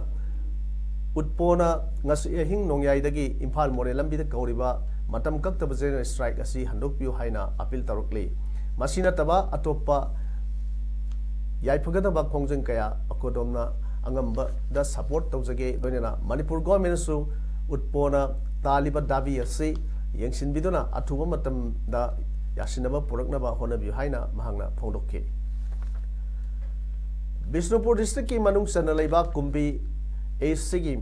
ꯎꯠꯄꯣꯅ ꯉꯁꯤ ꯑꯍꯤꯡ ꯅꯣꯡꯌꯥꯏꯗꯒꯤ ꯏꯝꯐꯥꯜ ꯃꯣꯔꯦ ꯂꯝꯕꯤꯗ ꯀꯧꯔꯤꯕ ꯃꯇꯝ ꯀꯛꯇꯕ ꯖꯦꯅꯔꯦꯜ ꯁ꯭ꯇ꯭ꯔꯥꯏꯛ ꯑꯁꯤ ꯍꯟꯗꯣꯛꯄꯤꯌꯨ ꯍꯥꯏꯅ ꯑꯄꯤꯜ ꯇꯧꯔꯛꯂꯤ꯫ ꯃꯁꯤ ꯅꯠꯇꯕ ꯑꯇꯣꯞꯄ ꯌꯥꯏꯐꯒꯗꯕ ꯈꯣꯡꯖꯪ ꯀꯌꯥ ꯑꯀꯣꯗꯣꯝꯅ ꯑꯉꯝꯕꯗ ꯁꯄꯣꯔꯠ ꯇꯧꯖꯒꯦ꯫ ꯂꯣꯏꯅꯅ ꯃꯅꯤꯄꯨꯔ ꯒꯣꯔꯃꯦꯟꯅꯁꯨ ꯎꯠꯄꯣꯅ ꯇꯥꯜꯂꯤꯕ ꯗꯥꯕꯤ ꯑꯁꯤ ꯌꯦꯡꯁꯤꯟꯕꯤꯗꯨꯅ ꯑꯊꯨꯕ ꯃꯇꯝꯗ ꯌꯥꯁꯤꯟꯅꯕ ꯄꯨꯔꯛꯅꯕ ꯍꯣꯠꯅꯕꯤꯌꯨ ꯍꯥꯏꯅ ꯃꯍꯥꯛꯅ ꯐꯣꯡꯗꯣꯛꯈꯤ꯫ ꯕꯤꯁꯅꯨꯄꯨꯔ ꯗꯤꯁꯇ꯭ꯔꯤꯛꯀꯤ ꯃꯅꯨꯡ ꯆꯟꯅ ꯂꯩꯕ ꯀꯨꯝꯕꯤ ꯑꯦꯁꯤꯒꯤ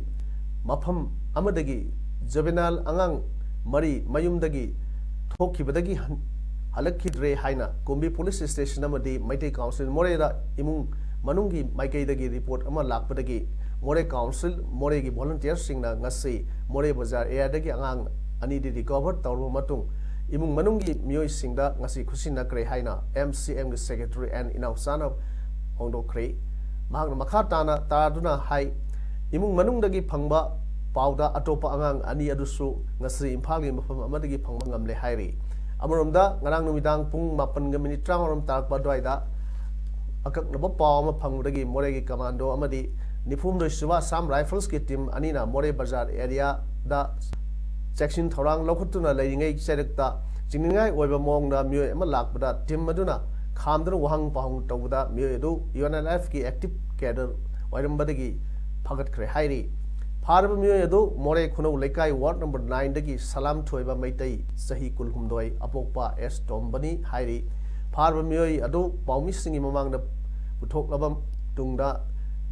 ꯃꯐꯝ ꯑꯃꯗꯒꯤ ꯖꯨꯕꯦꯅꯥꯏꯜ ꯑꯉꯥꯡ ꯃꯔꯤ ꯃꯌꯨꯝꯗꯒꯤ ꯊꯣꯛꯈꯤꯕꯗꯒꯤ ꯍꯟ-, ꯍꯜꯂꯛꯈꯤꯗ꯭ꯔꯦ ꯍꯥꯏꯅ ꯀꯨꯝꯕꯤ ꯄꯨꯂꯤꯁ ꯁ꯭ꯇꯦꯁꯟ ꯑꯃꯗꯤ ꯃꯩꯇꯩ ꯀꯥꯎꯟꯁꯤꯜ ꯃꯣꯔꯦꯗ ꯏꯃꯨꯡ ꯃꯅꯨꯡꯒꯤ ꯃꯥꯏꯀꯩꯗꯒꯤ ꯔꯤꯄꯣꯔꯠ ꯑꯃ ꯂꯥꯛꯄꯗꯒꯤ ꯃꯣꯔꯦ ꯀꯥꯎꯟꯁꯤꯜ ꯃꯣꯔꯦꯒꯤ ꯚꯣꯂꯨꯟꯇꯤꯌꯔꯁꯤꯡꯅ ꯉꯁꯤ ꯃꯣꯔꯦ ꯕꯖꯥꯔ ꯑꯦꯔꯤꯌꯥꯗꯒꯤ ꯑꯉꯥꯡ ꯑꯅꯤꯗꯤ ꯔꯤꯀꯣꯚꯔ ꯇꯧꯔꯕ ꯃꯇꯨꯡ ꯏꯃꯨꯡ ꯃꯅꯨꯡꯒꯤ ꯃꯤꯑꯣꯏꯁꯤꯡꯗ ꯉꯁꯤ ꯈꯨꯠꯁꯤꯟꯅꯈ꯭ꯔꯦ ꯍꯥꯏꯅ ꯑꯦꯝ ꯁꯤ ꯑꯦꯝꯒꯤ ꯁꯦꯀ꯭ꯔꯦꯇꯔꯤ ꯑꯦꯟ ꯏꯅꯥꯎꯆꯥꯅ ꯐꯣꯡꯗꯣꯛꯈ꯭ꯔꯦ꯫ ꯃꯍꯥꯛꯅ ꯃꯈꯥ ꯇꯥꯅ ꯇꯥꯗꯨꯅ ꯍꯥꯏ, ꯏꯃꯨꯡ ꯃꯅꯨꯡꯗꯒꯤ ꯐꯪꯕ ꯄꯥꯎꯗ ꯑꯇꯣꯞꯄ ꯑꯉꯥꯡ ꯑꯅꯤ ꯑꯗꯨꯁꯨ ꯉꯁꯤ ꯏꯝꯐꯥꯜꯒꯤ ꯃꯐꯝ ꯑꯃꯗꯒꯤ ꯐꯪꯕ ꯉꯝꯂꯦ ꯍꯥꯏꯔꯤ꯫ ꯑꯃꯔꯣꯝꯗ, ꯉꯔꯥꯡ ꯅꯨꯃꯤꯗꯥꯡ ꯄꯨꯡ ꯃꯥꯄꯟꯒ ꯃꯤꯅꯤꯠ ꯇꯔꯥꯃꯉꯥꯔꯣꯝ ꯇꯥꯔꯛꯄ ꯑꯗꯨꯋꯥꯏꯗ ꯑꯀꯛꯅꯕ ꯄꯥꯎ ꯑꯃ ꯐꯪꯕꯗꯒꯤ ꯃꯣꯔꯦꯒꯤ ꯀꯃꯥꯟꯗꯣ ꯑꯃꯗꯤ ꯅꯤꯐꯨꯍꯨꯝꯗꯣꯏ ꯁꯨꯕ ꯑꯁꯥꯝ ꯔꯥꯏꯐꯜꯁꯀꯤ ꯇꯤꯝ ꯑꯅꯤꯅ ꯃꯣꯔꯦ ꯕꯖꯥꯔ ꯑꯦꯔꯤꯌꯥꯗ ꯆꯦꯛꯁꯤꯟ ꯊꯧꯔꯥꯡ ꯂꯧꯈꯠꯇꯨꯅ ꯂꯩꯔꯤꯉꯩ ꯆꯩꯔꯛꯇ ꯆꯤꯡꯅꯅꯤꯡꯉꯥꯏ ꯑꯣꯏꯕ ꯃꯑꯣꯡꯗ ꯃꯤꯑꯣꯏ ꯑꯃ ꯂꯥꯛꯄꯗ ꯇꯤꯝ ꯑꯗꯨꯅ ꯈꯥꯝꯗꯨꯅ ꯋꯥꯍꯪ ꯄꯥꯎꯍꯪ ꯇꯧꯕꯗ ꯃꯤꯑꯣꯏ ꯑꯗꯨ ꯌꯨ ꯑꯦꯟ ꯑꯦꯜ ꯑꯦꯐꯀꯤ ꯑꯦꯛꯇꯤꯚ ꯀꯦꯗꯔ ꯑꯣꯏꯔꯝꯕꯗꯒꯤ ꯐꯒꯠꯈ꯭ꯔꯦ ꯍꯥꯏꯔꯤ꯫ ꯐꯥꯔꯕ ꯃꯤꯑꯣꯏ ꯑꯗꯨ ꯃꯣꯔꯦ ꯈꯨꯅꯧ ꯂꯩꯀꯥꯏ ꯋꯥꯔꯗ ꯅꯝꯕꯔ ꯅꯥꯏꯟꯗꯒꯤ ꯁꯂꯥꯝ ꯊꯣꯏꯕ ꯃꯩꯇꯩ ꯆꯍꯤ ꯀꯨꯟꯍꯨꯝꯗꯣꯏ ꯑꯄꯣꯛꯄ ꯑꯦꯁ ꯇꯣꯝꯕꯅꯤ ꯍꯥꯏꯔꯤ꯫ ꯐꯥꯔꯕ ꯃꯤꯑꯣꯏ ꯑꯗꯨ ꯄꯥꯎꯃꯤꯁꯤꯡꯒꯤ ꯃꯃꯥꯡꯗ ꯄꯨꯊꯣꯛꯂꯕ ꯇꯨꯡꯗ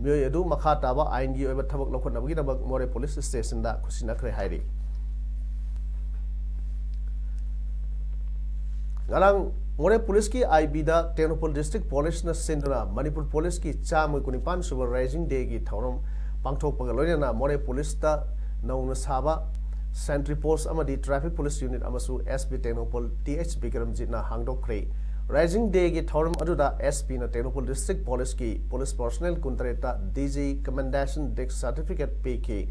ꯃꯤꯑꯣꯏ ꯑꯗꯨ ꯃꯈꯥ ꯇꯥꯕ ꯑꯥꯏꯟꯒꯤ ꯑꯣꯏꯕ ꯊꯕꯛ ꯂꯧꯈꯠꯅꯕꯒꯤꯗꯃꯛ ꯃꯣꯔꯦ ꯄꯨꯂꯤꯁ ꯁ꯭ꯇꯦꯁꯟꯗ ꯈꯨꯠꯁꯤꯟꯅꯈ꯭ꯔꯦ ꯍꯥꯏꯔꯤ꯫ ꯉꯔꯥꯡ ꯃꯣꯔꯦ ꯄꯨꯂꯤꯁꯀꯤ ꯑꯥꯏ ꯕꯤꯗ ꯇꯦꯡꯅꯧꯄꯜ ꯗꯤꯁꯇ꯭ꯔꯤꯛ ꯄꯨꯂꯤꯁꯅ ꯁꯤꯟꯗꯨꯅ ꯃꯅꯤꯄꯨꯔ ꯄꯨꯂꯤꯁꯀꯤ ꯆꯥꯝꯃꯒꯤ ꯀꯨꯟꯅꯤꯄꯥꯟ ꯁꯨꯕ ꯔꯥꯏꯖꯤꯡ ꯗꯦꯒꯤ ꯊꯧꯔꯝ ꯄꯥꯡꯊꯣꯛꯄꯒ ꯂꯣꯏꯅꯅ ꯃꯣꯔꯦ ꯄꯨꯂꯤꯁꯇ ꯅꯧꯅ ꯁꯥꯕ ꯁꯦꯟꯇ꯭ꯔꯤ ꯄꯣꯁ ꯑꯃꯗꯤ ꯇ꯭ꯔꯥꯐꯤꯛ ꯄꯨꯂꯤꯁ ꯌꯨꯅꯤꯠ ꯑꯃꯁꯨ S P Tengnoupal T H ꯕꯤꯀ꯭ꯔꯝꯖꯤꯠꯅ ꯍꯥꯡꯗꯣꯛꯈ꯭ꯔꯦ꯫ ꯔꯥꯏꯖꯤꯡ ꯗꯦꯒꯤ ꯊꯧꯔꯝ ꯑꯗꯨꯗ ꯑꯦꯁ ꯄꯤꯅ ꯇꯦꯡꯅꯧꯄꯜ ꯗꯤꯁꯇ꯭ꯔꯤꯛ ꯄꯨꯂꯤꯁꯀꯤ ꯄꯨꯂꯤꯁ ꯄꯔꯁꯣꯅꯦꯜ ꯀꯨꯟꯇꯔꯦꯠꯇ D G commendation disc certificate ꯄꯤꯈꯤ꯫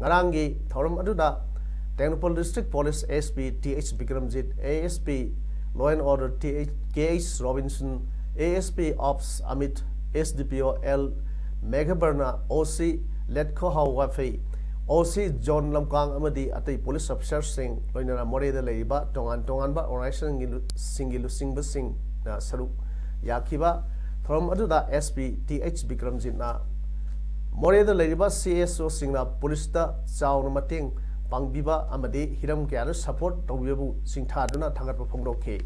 ꯉꯔꯥꯡꯒꯤ ꯊꯧꯔꯝ ꯑꯗꯨꯗ Tengnoupal district police S P T H Bikramjit, A S P law and order T H K H Robinson, A S P ops Amit, S D P O L ꯃꯦꯘꯕꯔꯅ, ꯑꯣ ꯁꯤ ꯂꯦꯠꯈꯣꯍꯥꯎ ꯋꯥꯐꯩ, ꯑꯣ ꯁꯤ zone ꯂꯝꯀꯥꯡ ꯑꯃꯗꯤ ꯑꯇꯩ ꯄꯨꯂꯤꯁ ꯑꯣꯐꯤꯁꯥꯔꯁꯤꯡ, ꯂꯣꯏꯅꯅ ꯃꯣꯔꯦꯗ ꯂꯩꯔꯤꯕ ꯇꯣꯉꯥꯟ ꯇꯣꯉꯥꯟꯕ ꯑꯣꯔꯒꯅꯥꯏꯖꯦꯁꯟꯒꯤ ꯂꯨ-, ꯁꯤꯡꯒꯤ ꯂꯨꯆꯤꯡꯕꯁꯤꯡꯅ ꯁꯔꯨꯛ ꯌꯥꯈꯤꯕ ꯊꯧꯔꯝ ꯑꯗꯨꯗ ꯑꯦꯁ ꯄꯤ ꯇꯤ ꯑꯩꯆ ꯕꯤꯀ꯭ꯔꯝꯖꯤꯠꯅ ꯃꯣꯔꯦꯗ ꯂꯩꯔꯤꯕ ꯁꯤ ꯑꯦꯁ ꯑꯣꯁꯤꯡꯅ ꯄꯨꯂꯤꯁꯇ ꯆꯥꯎꯅ ꯃꯇꯦꯡ ꯄꯥꯡꯕꯤꯕ ꯑꯃꯗꯤ ꯍꯤꯔꯝ ꯀꯌꯥꯗ ꯁꯄꯣꯔꯠ ꯇꯧꯕꯤꯕꯕꯨ ꯁꯤꯡꯊꯥꯗꯨꯅ ꯊꯥꯒꯠꯄ ꯐꯣꯡꯗꯣꯛꯈꯤ꯫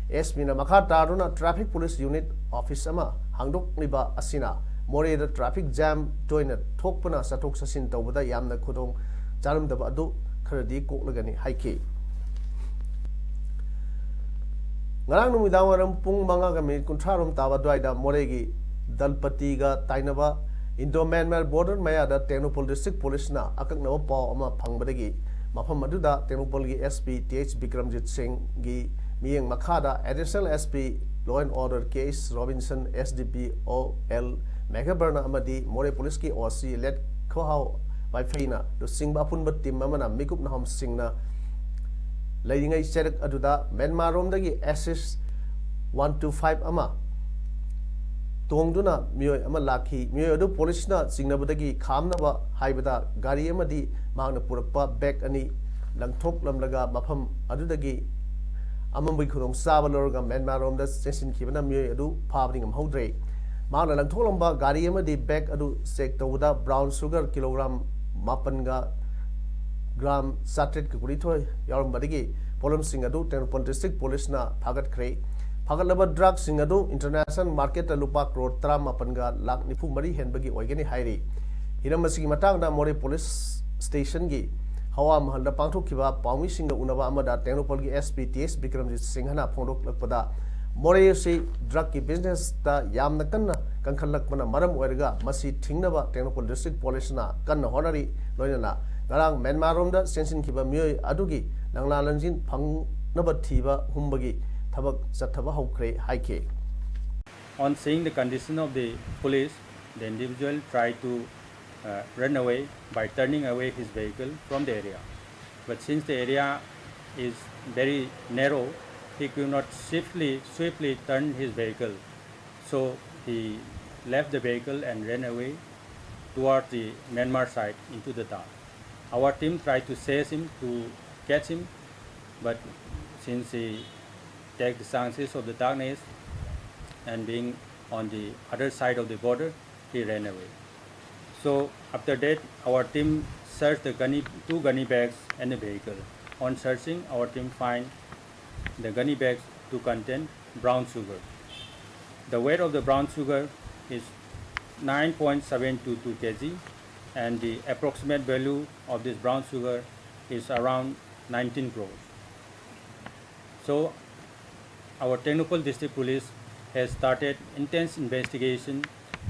ꯑꯦꯁ ꯄꯤꯅ ꯃꯈꯥ ꯇꯥꯗꯨꯅ ꯇ꯭ꯔꯥꯐꯤꯛ ꯄꯨꯂꯤꯁ ꯌꯨꯅꯤꯠ ꯑꯣꯐꯤꯁ ꯑꯃ ꯍꯥꯡꯗꯣꯛꯂꯤꯕ ꯑꯁꯤꯅ ꯃꯣꯔꯦꯗ ꯇ꯭ꯔꯥꯐꯤꯛ ꯖꯥꯝ ꯇꯣꯏꯅ ꯊꯣꯛꯄꯅ ꯆꯠꯊꯣꯛ ꯆꯠꯁꯤꯟ ꯇꯧꯕꯗ ꯌꯥꯝꯅ ꯈꯨꯗꯣꯡ ꯆꯥꯔꯝꯗꯕ ꯑꯗꯨ ꯈꯔꯗꯤ ꯀꯣꯛꯂꯒꯅꯤ ꯍꯥꯏꯈꯤ꯫ ꯉꯔꯥꯡ ꯅꯨꯃꯤꯗꯥꯡ ꯋꯥꯏꯔꯝ ꯄꯨꯡ ꯃꯉꯥꯒ ꯃꯤꯅꯤꯠ ꯀꯨꯟꯊ꯭ꯔꯥ ꯔꯣꯝ ꯇꯥꯕ ꯑꯗꯨꯋꯥꯏꯗ ꯃꯣꯔꯦꯒꯤ ꯗꯜꯄꯇꯤꯒ ꯇꯥꯏꯅꯕ ꯏꯟꯗꯣ ꯃ꯭ꯌꯥꯟꯃꯥꯔ ꯕꯣꯔꯗꯔ ꯃꯌꯥꯗ ꯇꯦꯡꯅꯧꯄꯜ ꯗꯤꯁꯇ꯭ꯔꯤꯛ ꯄꯨꯂꯤꯁꯅ ꯑꯀꯛꯅꯕ ꯄꯥꯎ ꯑꯃ ꯐꯪꯕꯗꯒꯤ ꯃꯐꯝ ꯑꯗꯨꯗ ꯇꯦꯡꯅꯧꯄꯜꯒꯤ ꯑꯦꯁ ꯄꯤ ꯇꯤ ꯑꯩꯆ ꯕꯤꯀ꯭ꯔꯝꯖꯤꯠ ꯁꯤꯡꯒꯤ ꯃꯤꯠꯌꯦꯡ ꯃꯈꯥꯗ additional S P law and order K H Robinson, S D P O L ꯃꯦꯘꯕꯔꯅ ꯑꯃꯗꯤ ꯃꯣꯔꯦ ꯄꯨꯂꯤꯁꯀꯤ ꯑꯣ ꯁꯤ ꯂꯦꯠꯈꯣꯍꯥꯎ ꯋꯥꯏꯐꯩꯅ ꯂꯨꯆꯤꯡꯕ ꯑꯄꯨꯟꯕ ꯇꯤꯝ ꯑꯃꯅ ꯃꯤꯀꯨꯞ ꯅꯍꯣꯝꯁꯤꯡꯅ ꯂꯩꯔꯤꯉꯩ ꯆꯩꯔꯛ ꯑꯗꯨꯗ ꯃ꯭ꯌꯥꯟꯃꯥꯔꯔꯣꯝꯗꯒꯤ ꯑꯦꯁꯤꯁ ꯋꯥꯟ ꯇꯨ ꯐꯥꯏꯚ ꯑꯃ ꯇꯣꯡꯗꯨꯅ ꯃꯤꯑꯣꯏ ꯑꯃ ꯂꯥꯛꯈꯤ꯫ ꯃꯤꯑꯣꯏ ꯑꯗꯨ ꯄꯨꯂꯤꯁꯅ ꯆꯤꯡꯅꯕꯗꯒꯤ ꯈꯥꯝꯅꯕ ꯍꯥꯏꯕꯗ ꯒꯥꯔꯤ ꯑꯃꯗꯤ ꯃꯍꯥꯛꯅ ꯄꯨꯔꯛꯄ ꯕꯦꯒ ꯑꯅꯤ ꯂꯪꯊꯣꯛꯂꯝꯂꯒ ꯃꯐꯝ ꯑꯗꯨꯗꯒꯤ ꯑꯃꯝꯕꯒꯤ ꯈꯨꯗꯣꯡꯆꯥꯕ ꯂꯧꯔꯒ ꯃ꯭ꯌꯥꯟꯃꯥꯔꯔꯣꯝꯗ ꯆꯦꯟꯁꯤꯟꯈꯤꯕꯅ ꯃꯤꯑꯣꯏ ꯑꯗꯨ ꯐꯥꯕꯗꯤ ꯉꯝꯍꯧꯗ꯭ꯔꯦ꯫ ꯃꯍꯥꯛꯅ ꯂꯪꯊꯣꯛꯂꯝꯕ ꯒꯥꯔꯤ ꯑꯃꯗꯤ ꯕꯦꯒ ꯑꯗꯨ ꯆꯦꯛ ꯇꯧꯕꯗ ꯕ꯭ꯔꯥꯎꯟ ꯁꯨꯒꯔ ꯀꯤꯂꯣꯒ꯭ꯔꯥꯝ ꯃꯥꯄꯟꯒ ꯒ꯭ꯔꯥꯝ ꯆꯥꯇ꯭ꯔꯦꯠꯀ ꯀꯨꯟꯅꯤꯊꯣꯏ ꯌꯥꯎꯔꯝꯕꯗꯒꯤ ꯄꯣꯠꯂꯝꯁꯤꯡ ꯑꯗꯨ ꯇꯦꯡꯅꯧꯄꯜ ꯗꯤꯁꯇ꯭ꯔꯤꯛ ꯄꯨꯂꯤꯁꯅ ꯐꯥꯒꯠꯈ꯭ꯔꯦ꯫ ꯐꯥꯒꯠꯂꯕ ꯗ꯭ꯔꯒꯁꯤꯡ ꯑꯗꯨ ꯏꯟꯇꯔꯅꯦꯁꯅꯦꯜ ꯃꯥꯔꯀꯦꯠꯇ ꯂꯨꯄꯥ ꯀ꯭ꯔꯣꯔ ꯇꯔꯥꯃꯥꯄꯟꯒ ꯂꯥꯈ ꯅꯤꯐꯨ ꯃꯔꯤ ꯍꯦꯟꯕꯒꯤ ꯑꯣꯏꯒꯅꯤ ꯍꯥꯏꯔꯤ꯫ ꯍꯤꯔꯝ ꯑꯁꯤꯒꯤ ꯃꯇꯥꯡꯗ ꯃꯣꯔꯦ ꯄꯨꯂꯤꯁ ꯁ꯭ꯇꯦꯁꯟꯒꯤ ꯍꯋꯥ ꯃꯍꯜꯗ ꯄꯥꯡꯊꯣꯛꯈꯤꯕ ꯄꯥꯎꯃꯤꯁꯤꯡꯒ ꯎꯅꯕ ꯑꯃꯗ ꯇꯦꯡꯅꯧꯄꯜꯒꯤ SP ꯇꯤ ꯑꯦꯁ ꯕꯤꯀ꯭ꯔꯝꯖꯤꯠ ꯁꯤꯡꯍꯅ ꯐꯣꯡꯗꯣꯛꯂꯛꯄꯗ, ꯃꯣꯔꯦ ꯑꯁꯤ drug ꯀꯤ business ꯇ ꯌꯥꯝꯅ ꯀꯟꯅ ꯀꯟꯈꯠꯂꯛꯄꯅ ꯃꯔꯝ ꯑꯣꯏꯔꯒ ꯃꯁꯤ ꯊꯤꯡꯅꯕ ꯇꯦꯡꯅꯧꯄꯜ district police ꯅ ꯀꯟꯅ ꯍꯣꯠꯅꯔꯤ꯫ ꯂꯣꯏꯅꯅ ꯉꯔꯥꯡ ꯃ꯭ꯌꯥꯟꯃꯥꯔ ꯔꯣꯝꯗ ꯆꯦꯟꯁꯤꯟꯈꯤꯕ ꯃꯤꯑꯣꯏ ꯑꯗꯨꯒꯤ ꯂꯪꯂꯥ ꯂꯪꯖꯤꯟ ꯐꯪꯅꯕ ꯊꯤꯕ ꯍꯨꯝꯕꯒꯤ ꯊꯕꯛ ꯆꯠꯊꯕ ꯍꯧꯈ꯭ꯔꯦ ꯍꯥꯏꯈꯤ꯫ On seeing the condition of the police, the individual tried to uh, run away by turning away his vehicle from the area. But since the area is very narrow, he could not swiftly, swiftly turn his vehicle. So he left the vehicle and ran away toward the Myanmar side into the dark. Our team tried to chase him to catch him, but since he take the chances of the darkness and being on the other side of the border, he ran away. So after that, our team searched the gunny, two gunny bags and a vehicle. On searching, our team find the gunny bags to contain brown sugar. The weight of the brown sugar is nine point seven two two kg, and the approximate value of this brown sugar is around nineteen crores. So our Tengnoupal District Police has started intense investigation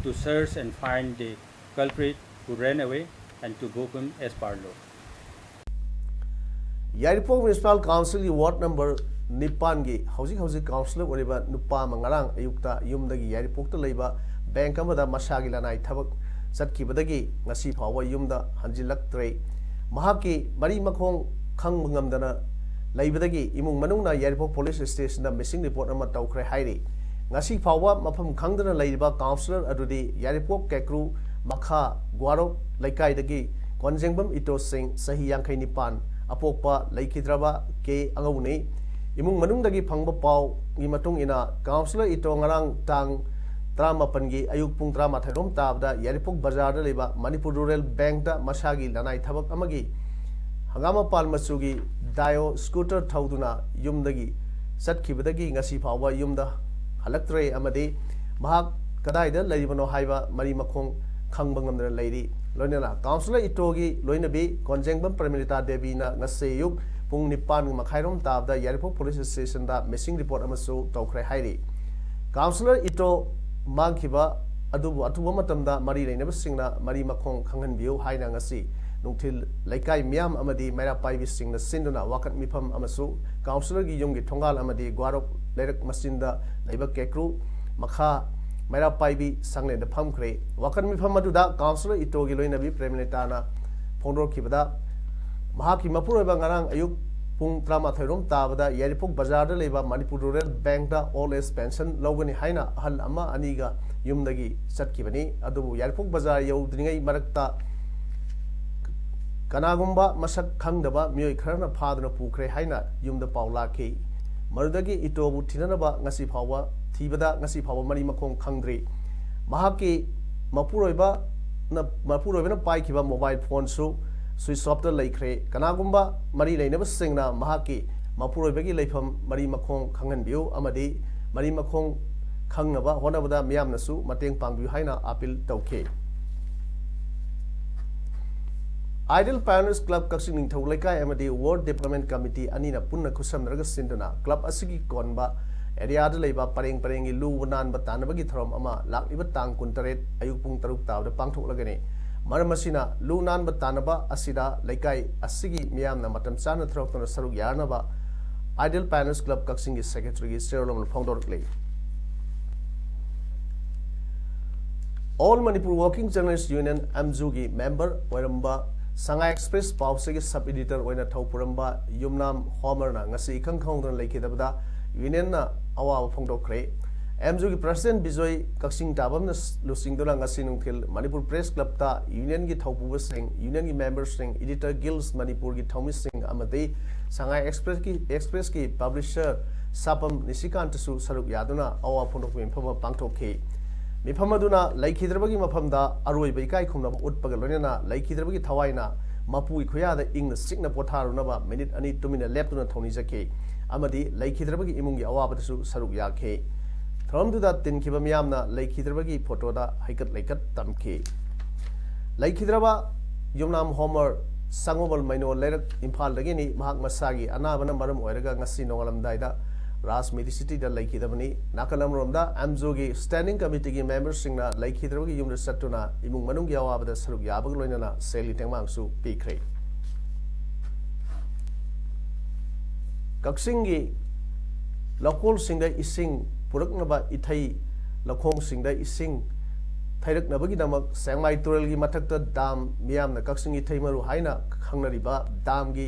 to search and find the culprit who ran away and to book him as per law. Yairipok Municipal Council ꯒꯤ ward number ꯅꯤꯄꯥꯟꯒꯤ ꯍꯧꯖꯤꯛ ꯍꯧꯖꯤꯛ councillor ꯑꯣꯏꯔꯤꯕ ꯅꯨꯄꯥ ꯑꯃ ꯉꯔꯥꯡ ꯑꯌꯨꯛꯇ ꯌꯨꯝꯗꯒꯤ ꯌꯥꯏꯔꯤꯄꯣꯛꯇ ꯂꯩꯕ bank ꯑꯃꯗ ꯃꯁꯥꯒꯤ ꯂꯅꯥꯏ ꯊꯕꯛ ꯆꯠꯈꯤꯕꯗꯒꯤ ꯉꯁꯤ ꯐꯥꯎꯕ ꯌꯨꯝꯗ ꯍꯟꯖꯤꯜꯂꯛꯇ꯭ꯔꯦ꯫ ꯃꯍꯥꯛꯀꯤ ꯃꯔꯤ ꯃꯈꯣꯡ ꯈꯪꯕ ꯉꯝꯗꯅ ꯂꯩꯕꯗꯒꯤ ꯏꯃꯨꯡ ꯃꯅꯨꯡꯅ ꯌꯥꯏꯔꯤꯄꯣꯛ police station ꯗ missing report ꯑꯃ ꯇꯧꯈ꯭ꯔꯦ ꯍꯥꯏꯔꯤ꯫ ꯉꯁꯤ ꯐꯥꯎꯕ ꯃꯐꯝ ꯈꯪꯗꯅ ꯂꯩꯔꯤꯕ councillor ꯑꯗꯨꯗꯤ ꯌꯥꯏꯔꯤꯄꯣꯛ ꯀꯦꯀ꯭ꯔꯨ ꯃꯈꯥ ꯒ꯭ꯋꯥꯔꯣꯛ ꯂꯩꯀꯥꯏꯗꯒꯤ ꯀꯣꯟꯖꯦꯡꯕꯝ ꯏꯇꯣ ꯁꯤꯡ, ꯆꯍꯤ ꯌꯥꯡꯈꯩ ꯅꯤꯄꯥꯟ, ꯑꯄꯣꯛꯄ ꯂꯩꯈꯤꯗ꯭ꯔꯕ ꯀꯦ ꯑꯉꯧꯅꯤ꯫ ꯏꯃꯨꯡ ꯃꯅꯨꯡꯗꯒꯤ ꯐꯪꯕ ꯄꯥꯎꯒꯤ ꯃꯇꯨꯡ ꯏꯟꯅ, councillor ꯏꯇꯣ ꯉꯔꯥꯡ ꯇꯥꯡ ꯇꯔꯥꯃꯥꯄꯟꯒꯤ ꯑꯌꯨꯛ ꯄꯨꯡ ꯇꯔꯥꯃꯥꯊꯣꯏ ꯔꯣꯝ ꯇꯥꯕꯗ ꯌꯥꯏꯔꯤꯄꯣꯛ ꯕꯖꯥꯔꯗ ꯂꯩꯕ ꯃꯅꯤꯄꯨꯔ ꯔꯨꯔꯦꯜ ꯕꯦꯡꯛꯇ ꯃꯁꯥꯒꯤ ꯂꯅꯥꯏ ꯊꯕꯛ ꯑꯃꯒꯤ ꯍꯪꯒꯥꯝ ꯃꯄꯥꯟ ꯃꯆꯨꯒꯤ ꯗꯥꯏꯑꯣ scooter ꯊꯧꯗꯨꯅ ꯌꯨꯝꯗꯒꯤ ꯆꯠꯈꯤꯕꯗꯒꯤ ꯉꯁꯤ ꯐꯥꯎꯕ ꯌꯨꯝꯗ ꯍꯜꯂꯛꯇ꯭ꯔꯦ ꯑꯃꯗꯤ ꯃꯍꯥꯛ ꯀꯗꯥꯏꯗ ꯂꯩꯔꯤꯕꯅꯣ ꯍꯥꯏꯕ ꯃꯔꯤ ꯃꯈꯣꯡ ꯈꯪꯕ ꯉꯝꯗꯅ ꯂꯩꯔꯤ꯫ ꯂꯣꯏꯅꯅ ꯀꯥꯎꯟꯁꯤꯂꯔ ꯏꯇꯣꯒꯤ ꯂꯣꯏꯅꯕꯤ ꯀꯣꯟꯖꯦꯡꯕꯝ ꯄ꯭ꯔꯦꯃꯤꯂꯤꯇꯥ ꯗꯦꯕꯤꯅ ꯉꯁꯤ ꯑꯌꯨꯛ ꯄꯨꯡ ꯅꯤꯄꯥꯟ ꯃꯈꯥꯏꯔꯣꯝ ꯇꯥꯕꯗ ꯌꯥꯏꯔꯤꯄꯣꯛ ꯄꯨꯂꯤꯁ ꯁ꯭ꯇꯦꯁꯟꯗ ꯃꯤꯁꯤꯡ ꯔꯤꯄꯣꯔꯠ ꯑꯃꯁꯨ ꯇꯧꯈ꯭ꯔꯦ ꯍꯥꯏꯔꯤ꯫ ꯀꯥꯎꯟꯁꯤꯂꯔ ꯏꯇꯣ ꯃꯥꯡꯈꯤꯕ ꯑꯗꯨꯕꯨ ꯑꯊꯨꯕ ꯃꯇꯝꯗ ꯃꯔꯤ ꯂꯩꯅꯕꯁꯤꯡꯅ ꯃꯔꯤ ꯃꯈꯣꯡ ꯈꯪꯍꯟꯕꯤꯌꯨ ꯍꯥꯏꯅ ꯉꯁꯤ ꯅꯨꯡꯊꯤꯜ ꯂꯩꯀꯥꯏ ꯃꯤꯌꯥꯝ ꯑꯃꯗꯤ ꯃꯩꯔꯥ ꯄꯥꯏꯕꯤꯁꯤꯡꯅ ꯁꯤꯟꯗꯨꯅ ꯋꯥꯀꯠ ꯃꯤꯐꯝ ꯑꯃꯁꯨ ꯀꯥꯎꯟꯁꯤꯂꯔꯒꯤ ꯌꯨꯝꯒꯤ ꯊꯣꯡꯒꯥꯜ ꯑꯃꯗꯤ ꯒ꯭ꯋꯥꯔꯣꯛ ꯂꯩꯔꯛ ꯃꯆꯤꯟꯗ ꯂꯩꯕ ꯀꯦꯀ꯭ꯔꯨ ꯃꯈꯥ ꯃꯩꯔꯥ ꯄꯥꯏꯕꯤ ꯁꯪꯂꯦꯟꯗ ꯐꯝꯈ꯭ꯔꯦ꯫ ꯋꯥꯀꯠ ꯃꯤꯐꯝ ꯑꯗꯨꯗ ꯀꯥꯎꯟꯁꯤꯂꯔ ꯏꯇꯣꯒꯤ ꯂꯣꯏꯅꯕꯤ ꯄ꯭ꯔꯦꯃꯤꯂꯤꯇꯥꯅ ꯐꯣꯡꯗꯣꯔꯛꯈꯤꯕꯗ, ꯃꯍꯥꯛꯀꯤ ꯃꯄꯨꯔꯣꯏꯕ ꯉꯔꯥꯡ ꯑꯌꯨꯛ ꯄꯨꯡ ꯇꯔꯥꯃꯥꯊꯣꯏ ꯔꯣꯝ ꯇꯥꯕꯗ ꯌꯥꯏꯔꯤꯄꯣꯛ ꯕꯖꯥꯔꯗ ꯂꯩꯕ ꯃꯅꯤꯄꯨꯔ ꯔꯨꯔꯦꯜ ꯕꯦꯡꯛꯇ ꯑꯣꯜ ꯑꯦꯖ ꯄꯦꯟꯁꯟ ꯂꯧꯒꯅꯤ ꯍꯥꯏꯅ ꯑꯍꯜ ꯑꯃ ꯑꯅꯤꯒ ꯌꯨꯝꯗꯒꯤ ꯆꯠꯈꯤꯕꯅꯤ꯫ ꯑꯗꯨꯕꯨ ꯌꯥꯏꯔꯤꯄꯣꯛ ꯕꯖꯥꯔ ꯌꯧꯗ꯭ꯔꯤꯉꯩ ꯃꯔꯛꯇ ꯀꯅꯥꯒꯨꯝꯕ ꯃꯁꯛ ꯈꯪꯗꯕ ꯃꯤꯑꯣꯏ ꯈꯔꯅ ꯐꯥꯗꯨꯅ ꯄꯨꯈ꯭ꯔꯦ ꯍꯥꯏꯅ ꯌꯨꯝꯗ ꯄꯥꯎ ꯂꯥꯛꯈꯤ꯫ ꯃꯗꯨꯗꯒꯤ ꯏꯇꯣꯕꯨ ꯊꯤꯅꯅꯕ ꯉꯁꯤ ꯐꯥꯎꯕ, ꯊꯤꯕꯗ ꯉꯁꯤ ꯐꯥꯎꯕ ꯃꯔꯤ ꯃꯈꯣꯡ ꯈꯪꯗ꯭ꯔꯤ꯫ ꯃꯍꯥꯛꯀꯤ ꯃꯄꯨꯔꯣꯏꯕꯅ, ꯃꯄꯨꯔꯣꯏꯕꯅ ꯄꯥꯏꯈꯤꯕ ꯃꯣꯕꯥꯏꯜ ꯐꯣꯟꯁꯨ ꯁ꯭ꯋꯤꯆ ꯑꯣꯐꯇ ꯂꯩꯈ꯭ꯔꯦ꯫ ꯀꯅꯥꯒꯨꯝꯕ ꯃꯔꯤ ꯂꯩꯅꯕꯁꯤꯡꯅ ꯃꯍꯥꯛꯀꯤ ꯃꯄꯨꯔꯣꯏꯕꯒꯤ ꯂꯩꯐꯝ ꯃꯔꯤ ꯃꯈꯣꯡ ꯈꯪꯍꯟꯕꯤꯌꯨ ꯑꯃꯗꯤ ꯃꯔꯤ ꯃꯈꯣꯡ ꯈꯪꯅꯕ ꯍꯣꯠꯅꯕꯗ ꯃꯤꯌꯥꯝꯅꯁꯨ ꯃꯇꯦꯡ ꯄꯥꯡꯕꯤꯌꯨ ꯍꯥꯏꯅ ꯑꯥꯄꯤꯜ ꯇꯧꯈꯤ꯫ Ideal Pioneers Club ꯀꯛꯆꯤꯡ ꯅꯤꯡꯊꯧ ꯂꯩꯀꯥꯏ ꯑꯃꯗꯤ Ward Development Committee ꯑꯅꯤꯅ ꯄꯨꯟꯅ ꯈꯨꯠꯁꯝꯅꯔꯒ ꯁꯤꯟꯗꯨꯅ club ꯑꯁꯤꯒꯤ ꯀꯣꯟꯕ areaꯗ ꯂꯩꯕ ꯄꯔꯦꯡ ꯄꯔꯦꯡꯒꯤ ꯂꯨ ꯅꯥꯟꯕ ꯇꯥꯟꯅꯕꯒꯤ ꯊꯧꯔꯝ ꯑꯃ ꯂꯥꯛꯂꯤꯕ ꯇꯥꯡ ꯀꯨꯟꯇꯔꯦꯠ ꯑꯌꯨꯛ ꯄꯨꯡ ꯇꯔꯨꯛ ꯇꯥꯕꯗ ꯄꯥꯡꯊꯣꯛꯂꯒꯅꯤ꯫ ꯃꯔꯝ ꯑꯁꯤꯅ, ꯂꯨ ꯅꯥꯟꯕ ꯇꯥꯟꯅꯕ ꯑꯁꯤꯗ ꯂꯩꯀꯥꯏ ꯑꯁꯤꯒꯤ ꯃꯤꯌꯥꯝꯅ ꯃꯇꯝ ꯆꯥꯅ ꯊꯣꯔꯛꯇꯨꯅ ꯁꯔꯨꯛ ꯌꯥꯅꯕ Ideal Pioneers Club ꯀꯛꯆꯤꯡꯒꯤ secretaryꯒꯤ ꯆꯦꯔꯣꯜ ꯑꯃꯅ ꯐꯣꯡꯗꯣꯔꯛꯂꯤ꯫ All Manipur Working Journalist Union, ꯑꯦꯝꯖꯨꯒꯤ member ꯑꯣꯏꯔꯝꯕ, ꯁꯉꯥꯏ Express ꯄꯥꯎꯆꯦꯒꯤ sub editor ꯑꯣꯏꯅ ꯊꯧ ꯄꯨꯔꯝꯕ ꯌꯨꯝꯅꯥꯝ ꯍꯣꯃꯔꯅ ꯉꯁꯤ ꯏꯈꯪ ꯈꯪꯍꯧꯗꯅ ꯂꯩꯈꯤꯗꯕꯗ unionꯅ ꯑꯋꯥꯕ ꯐꯣꯡꯗꯣꯛꯈ꯭ꯔꯦ꯫ ꯑꯦꯝꯖꯨꯒꯤ president ꯕꯤꯖꯣꯏ ꯀꯛꯆꯤꯡ ꯇꯥꯕꯝꯅ ꯂꯨꯆꯤꯡꯗꯨꯅ ꯉꯁꯤ ꯅꯨꯡꯊꯤꯜ ꯃꯅꯤꯄꯨꯔ Press Clubꯇ unionꯒꯤ ꯊꯧꯄꯨꯕꯁꯤꯡ, unionꯒꯤ memberꯁꯤꯡ, Editor Guilds ꯃꯅꯤꯄꯨꯔꯒꯤ ꯊꯧꯃꯤꯁꯤꯡ ꯑꯃꯗꯤ ꯁꯉꯥꯏ Expressꯀꯤ, Expressꯀꯤ publisher ꯁꯥꯄꯝ ꯅꯤꯁꯤꯀꯥꯟꯇꯁꯨ ꯁꯔꯨꯛ ꯌꯥꯗꯨꯅ ꯑꯋꯥꯕ ꯐꯣꯡꯗꯣꯛꯄꯒꯤ ꯃꯤꯐꯝ ꯑꯃ ꯄꯥꯡꯊꯣꯛꯈꯤ꯫ ꯃꯤꯐꯝ ꯑꯗꯨꯅ ꯂꯩꯈꯤꯗ꯭ꯔꯕꯒꯤ ꯃꯐꯝꯗ ꯑꯔꯣꯏꯕ ꯏꯀꯥꯏ ꯈꯨꯝꯅꯕ ꯎꯠꯄꯒ ꯂꯣꯏꯅꯅ ꯂꯩꯈꯤꯗ꯭ꯔꯕꯒꯤ ꯊꯋꯥꯏꯅ ꯃꯄꯨꯒꯤ ꯈꯨꯌꯥꯗ ꯏꯪꯅ ꯆꯤꯛꯅ ꯄꯣꯊꯥꯔꯨꯅꯕ minute ꯑꯅꯤ ꯇꯨꯃꯤꯟꯅ ꯂꯦꯞꯇꯨꯅ ꯊꯧꯅꯤꯖꯈꯤ ꯑꯃꯗꯤ ꯂꯩꯈꯤꯗ꯭ꯔꯕꯒꯤ ꯏꯃꯨꯡꯒꯤ ꯑꯋꯥꯕꯗꯁꯨ ꯁꯔꯨꯛ ꯌꯥꯈꯤ꯫ ꯊꯧꯔꯝꯗꯨꯗ ꯇꯤꯟꯈꯤꯕ ꯃꯤꯌꯥꯝꯅ ꯂꯩꯈꯤꯗ꯭ꯔꯕꯒꯤ photoꯗ ꯍꯩꯀꯠ ꯂꯩꯀꯠ ꯇꯝꯈꯤ꯫ ꯂꯩꯈꯤꯗ꯭ꯔꯕ ꯌꯨꯝꯅꯥꯝ ꯍꯣꯃꯔ ꯁꯪꯒꯣꯝꯕꯜ ꯃꯩꯅꯣ ꯂꯩꯔꯛ ꯏꯝꯐꯥꯜꯗꯒꯤꯅꯤ꯫ ꯃꯍꯥꯛ ꯃꯁꯥꯒꯤ ꯑꯅꯥꯕꯅ ꯃꯔꯝ ꯑꯣꯏꯔꯒ ꯉꯁꯤ ꯅꯣꯡꯉꯥꯜꯂꯝꯗꯥꯏꯗ ꯔꯥꯖ ꯃꯦꯗꯤꯁꯤꯇꯤꯗ ꯂꯩꯈꯤꯗꯕꯅꯤ꯫ ꯅꯥꯀꯜ ꯑꯃꯔꯣꯝꯗ ꯑꯦꯝꯖꯣꯒꯤ ꯁ꯭ꯇꯦꯟꯗꯤꯡ ꯀꯃꯤꯇꯤꯒꯤ ꯃꯦꯝꯕꯔꯁꯤꯡꯅ ꯂꯩꯈꯤꯗ꯭ꯔꯕꯒꯤ ꯌꯨꯝꯗ ꯆꯠꯇꯨꯅ ꯏꯃꯨꯡ ꯃꯅꯨꯡꯒꯤ ꯑꯋꯥꯕꯗ ꯁꯔꯨꯛ ꯌꯥꯕꯒ ꯂꯣꯏꯅꯅ ꯁꯦꯜꯒꯤ ꯇꯦꯡꯕꯥꯡꯁꯨ ꯄꯤꯈ꯭ꯔꯦ꯫ ꯀꯛꯆꯤꯡꯒꯤ ꯂꯧꯀꯣꯜꯁꯤꯡꯗ ꯏꯁꯤꯡ ꯄꯨꯔꯛꯅꯕ ꯏꯊꯩ ꯂꯧꯈꯣꯡꯁꯤꯡꯗ ꯏꯁꯤꯡ ꯊꯩꯔꯛꯅꯕꯒꯤꯗꯃꯛ ꯁꯦꯡꯃꯥꯏ ꯇꯨꯔꯦꯜꯒꯤ ꯃꯊꯛꯇ ꯗꯥꯝ, ꯃꯤꯌꯥꯝꯅ ꯀꯛꯆꯤꯡ ꯏꯊꯩ ꯃꯔꯨ ꯍꯥꯏꯅ ꯈꯪꯅꯔꯤꯕ ꯗꯥꯝꯒꯤ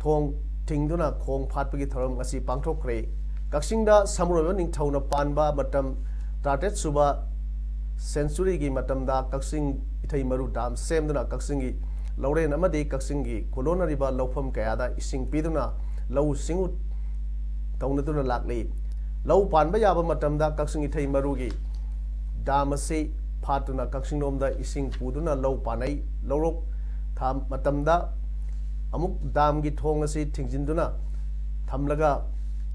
ꯊꯣꯡ ꯊꯤꯡꯗꯨꯅ ꯈꯣꯡ ꯐꯥꯠꯄꯒꯤ ꯊꯧꯔꯝ ꯉꯁꯤ ꯄꯥꯡꯊꯣꯛꯈ꯭ꯔꯦ꯫ ꯀꯛꯆꯤꯡꯗ ꯁꯃꯨꯔꯣꯏꯕ ꯅꯤꯡꯊꯧꯅ ꯄꯥꯟꯕ ꯃꯇꯝ ꯇꯔꯥꯇꯔꯦꯠ ꯁꯨꯕ ꯁꯦꯟꯆꯨꯔꯤꯒꯤ ꯃꯇꯝꯗ ꯀꯛꯆꯤꯡ ꯏꯊꯩ ꯃꯔꯨ ꯗꯥꯝ ꯁꯦꯝꯗꯨꯅ ꯀꯛꯆꯤꯡꯒꯤ ꯂꯧꯔꯦꯟ ꯑꯃꯗꯤ ꯀꯛꯆꯤꯡꯒꯤ ꯈꯨꯂꯣꯟꯅꯔꯤꯕ ꯂꯧꯐꯝ ꯀꯌꯥꯗ ꯏꯁꯤꯡ ꯄꯤꯗꯨꯅ ꯂꯧꯎ ꯁꯤꯡꯎ ꯇꯧꯅꯗꯨꯅ ꯂꯥꯛꯂꯤ꯫ ꯂꯧ ꯄꯥꯟꯕ ꯌꯥꯕ ꯃꯇꯝꯗ ꯀꯛꯆꯤꯡ ꯏꯊꯩ ꯃꯔꯨꯒꯤ ꯗꯥꯝ ꯑꯁꯤ ꯐꯥꯠꯇꯨꯅ ꯀꯛꯆꯤꯡꯂꯣꯝꯗ ꯏꯁꯤꯡ ꯄꯨꯗꯨꯅ ꯂꯧ ꯄꯥꯟꯅꯩ꯫ ꯂꯧꯔꯣꯛ ꯊꯥ ꯃꯇꯝꯗ ꯑꯃꯨꯛ ꯗꯥꯝꯒꯤ ꯊꯣꯡ ꯑꯁꯤ ꯊꯤꯡꯖꯤꯟꯗꯨꯅ ꯊꯝꯂꯒ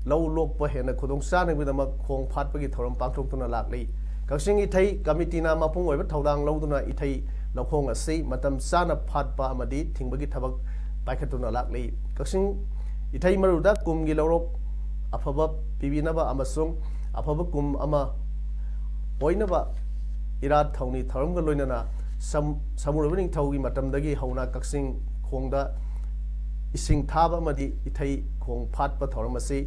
ꯂꯧ ꯂꯣꯛꯄ ꯍꯦꯟꯅ ꯈꯨꯗꯣꯡ ꯆꯥꯅꯕꯒꯤꯗꯃꯛ ꯈꯣꯡ ꯐꯥꯠꯄꯒꯤ ꯊꯧꯔꯝ ꯄꯥꯡꯊꯣꯛꯇꯨꯅ ꯂꯥꯛꯂꯤ꯫ ꯀꯛꯆꯤꯡ ꯏꯊꯩ ꯀꯃꯤꯇꯤꯅ ꯃꯄꯨꯡ ꯑꯣꯏꯕ ꯊꯧꯗꯥꯡ ꯂꯧꯗꯨꯅ ꯏꯊꯩ ꯂꯧꯈꯣꯡ ꯑꯁꯤ ꯃꯇꯝ ꯆꯥꯅ ꯐꯥꯠꯄ ꯑꯃꯗꯤ ꯊꯤꯡꯕꯒꯤ ꯊꯕꯛ ꯄꯥꯏꯈꯠꯇꯨꯅ ꯂꯥꯛꯂꯤ꯫ ꯀꯛꯆꯤꯡ ꯏꯊꯩ ꯃꯔꯨꯗ ꯀꯨꯝꯒꯤ ꯂꯧꯔꯣꯛ ꯑꯐꯕ ꯄꯤꯕꯤꯅꯕ ꯑꯃꯁꯨꯡ ꯑꯐꯕ ꯀꯨꯝ ꯑꯃ ꯑꯣꯏꯅꯕ ꯏꯔꯥꯠ ꯊꯧꯅꯤ ꯊꯧꯔꯝꯒ ꯂꯣꯏꯅꯅ ꯁꯝ-, ꯁꯃꯨꯔꯣꯏꯕ ꯅꯤꯡꯊꯧꯒꯤ ꯃꯇꯝꯗꯒꯤ ꯍꯧꯅ ꯀꯛꯆꯤꯡ ꯈꯣꯡꯗ ꯏꯁꯤꯡ ꯊꯥꯕ ꯑꯃꯗꯤ ꯏꯊꯩ ꯈꯣꯡ ꯐꯥꯠꯄ ꯊꯧꯔꯝ ꯑꯁꯤ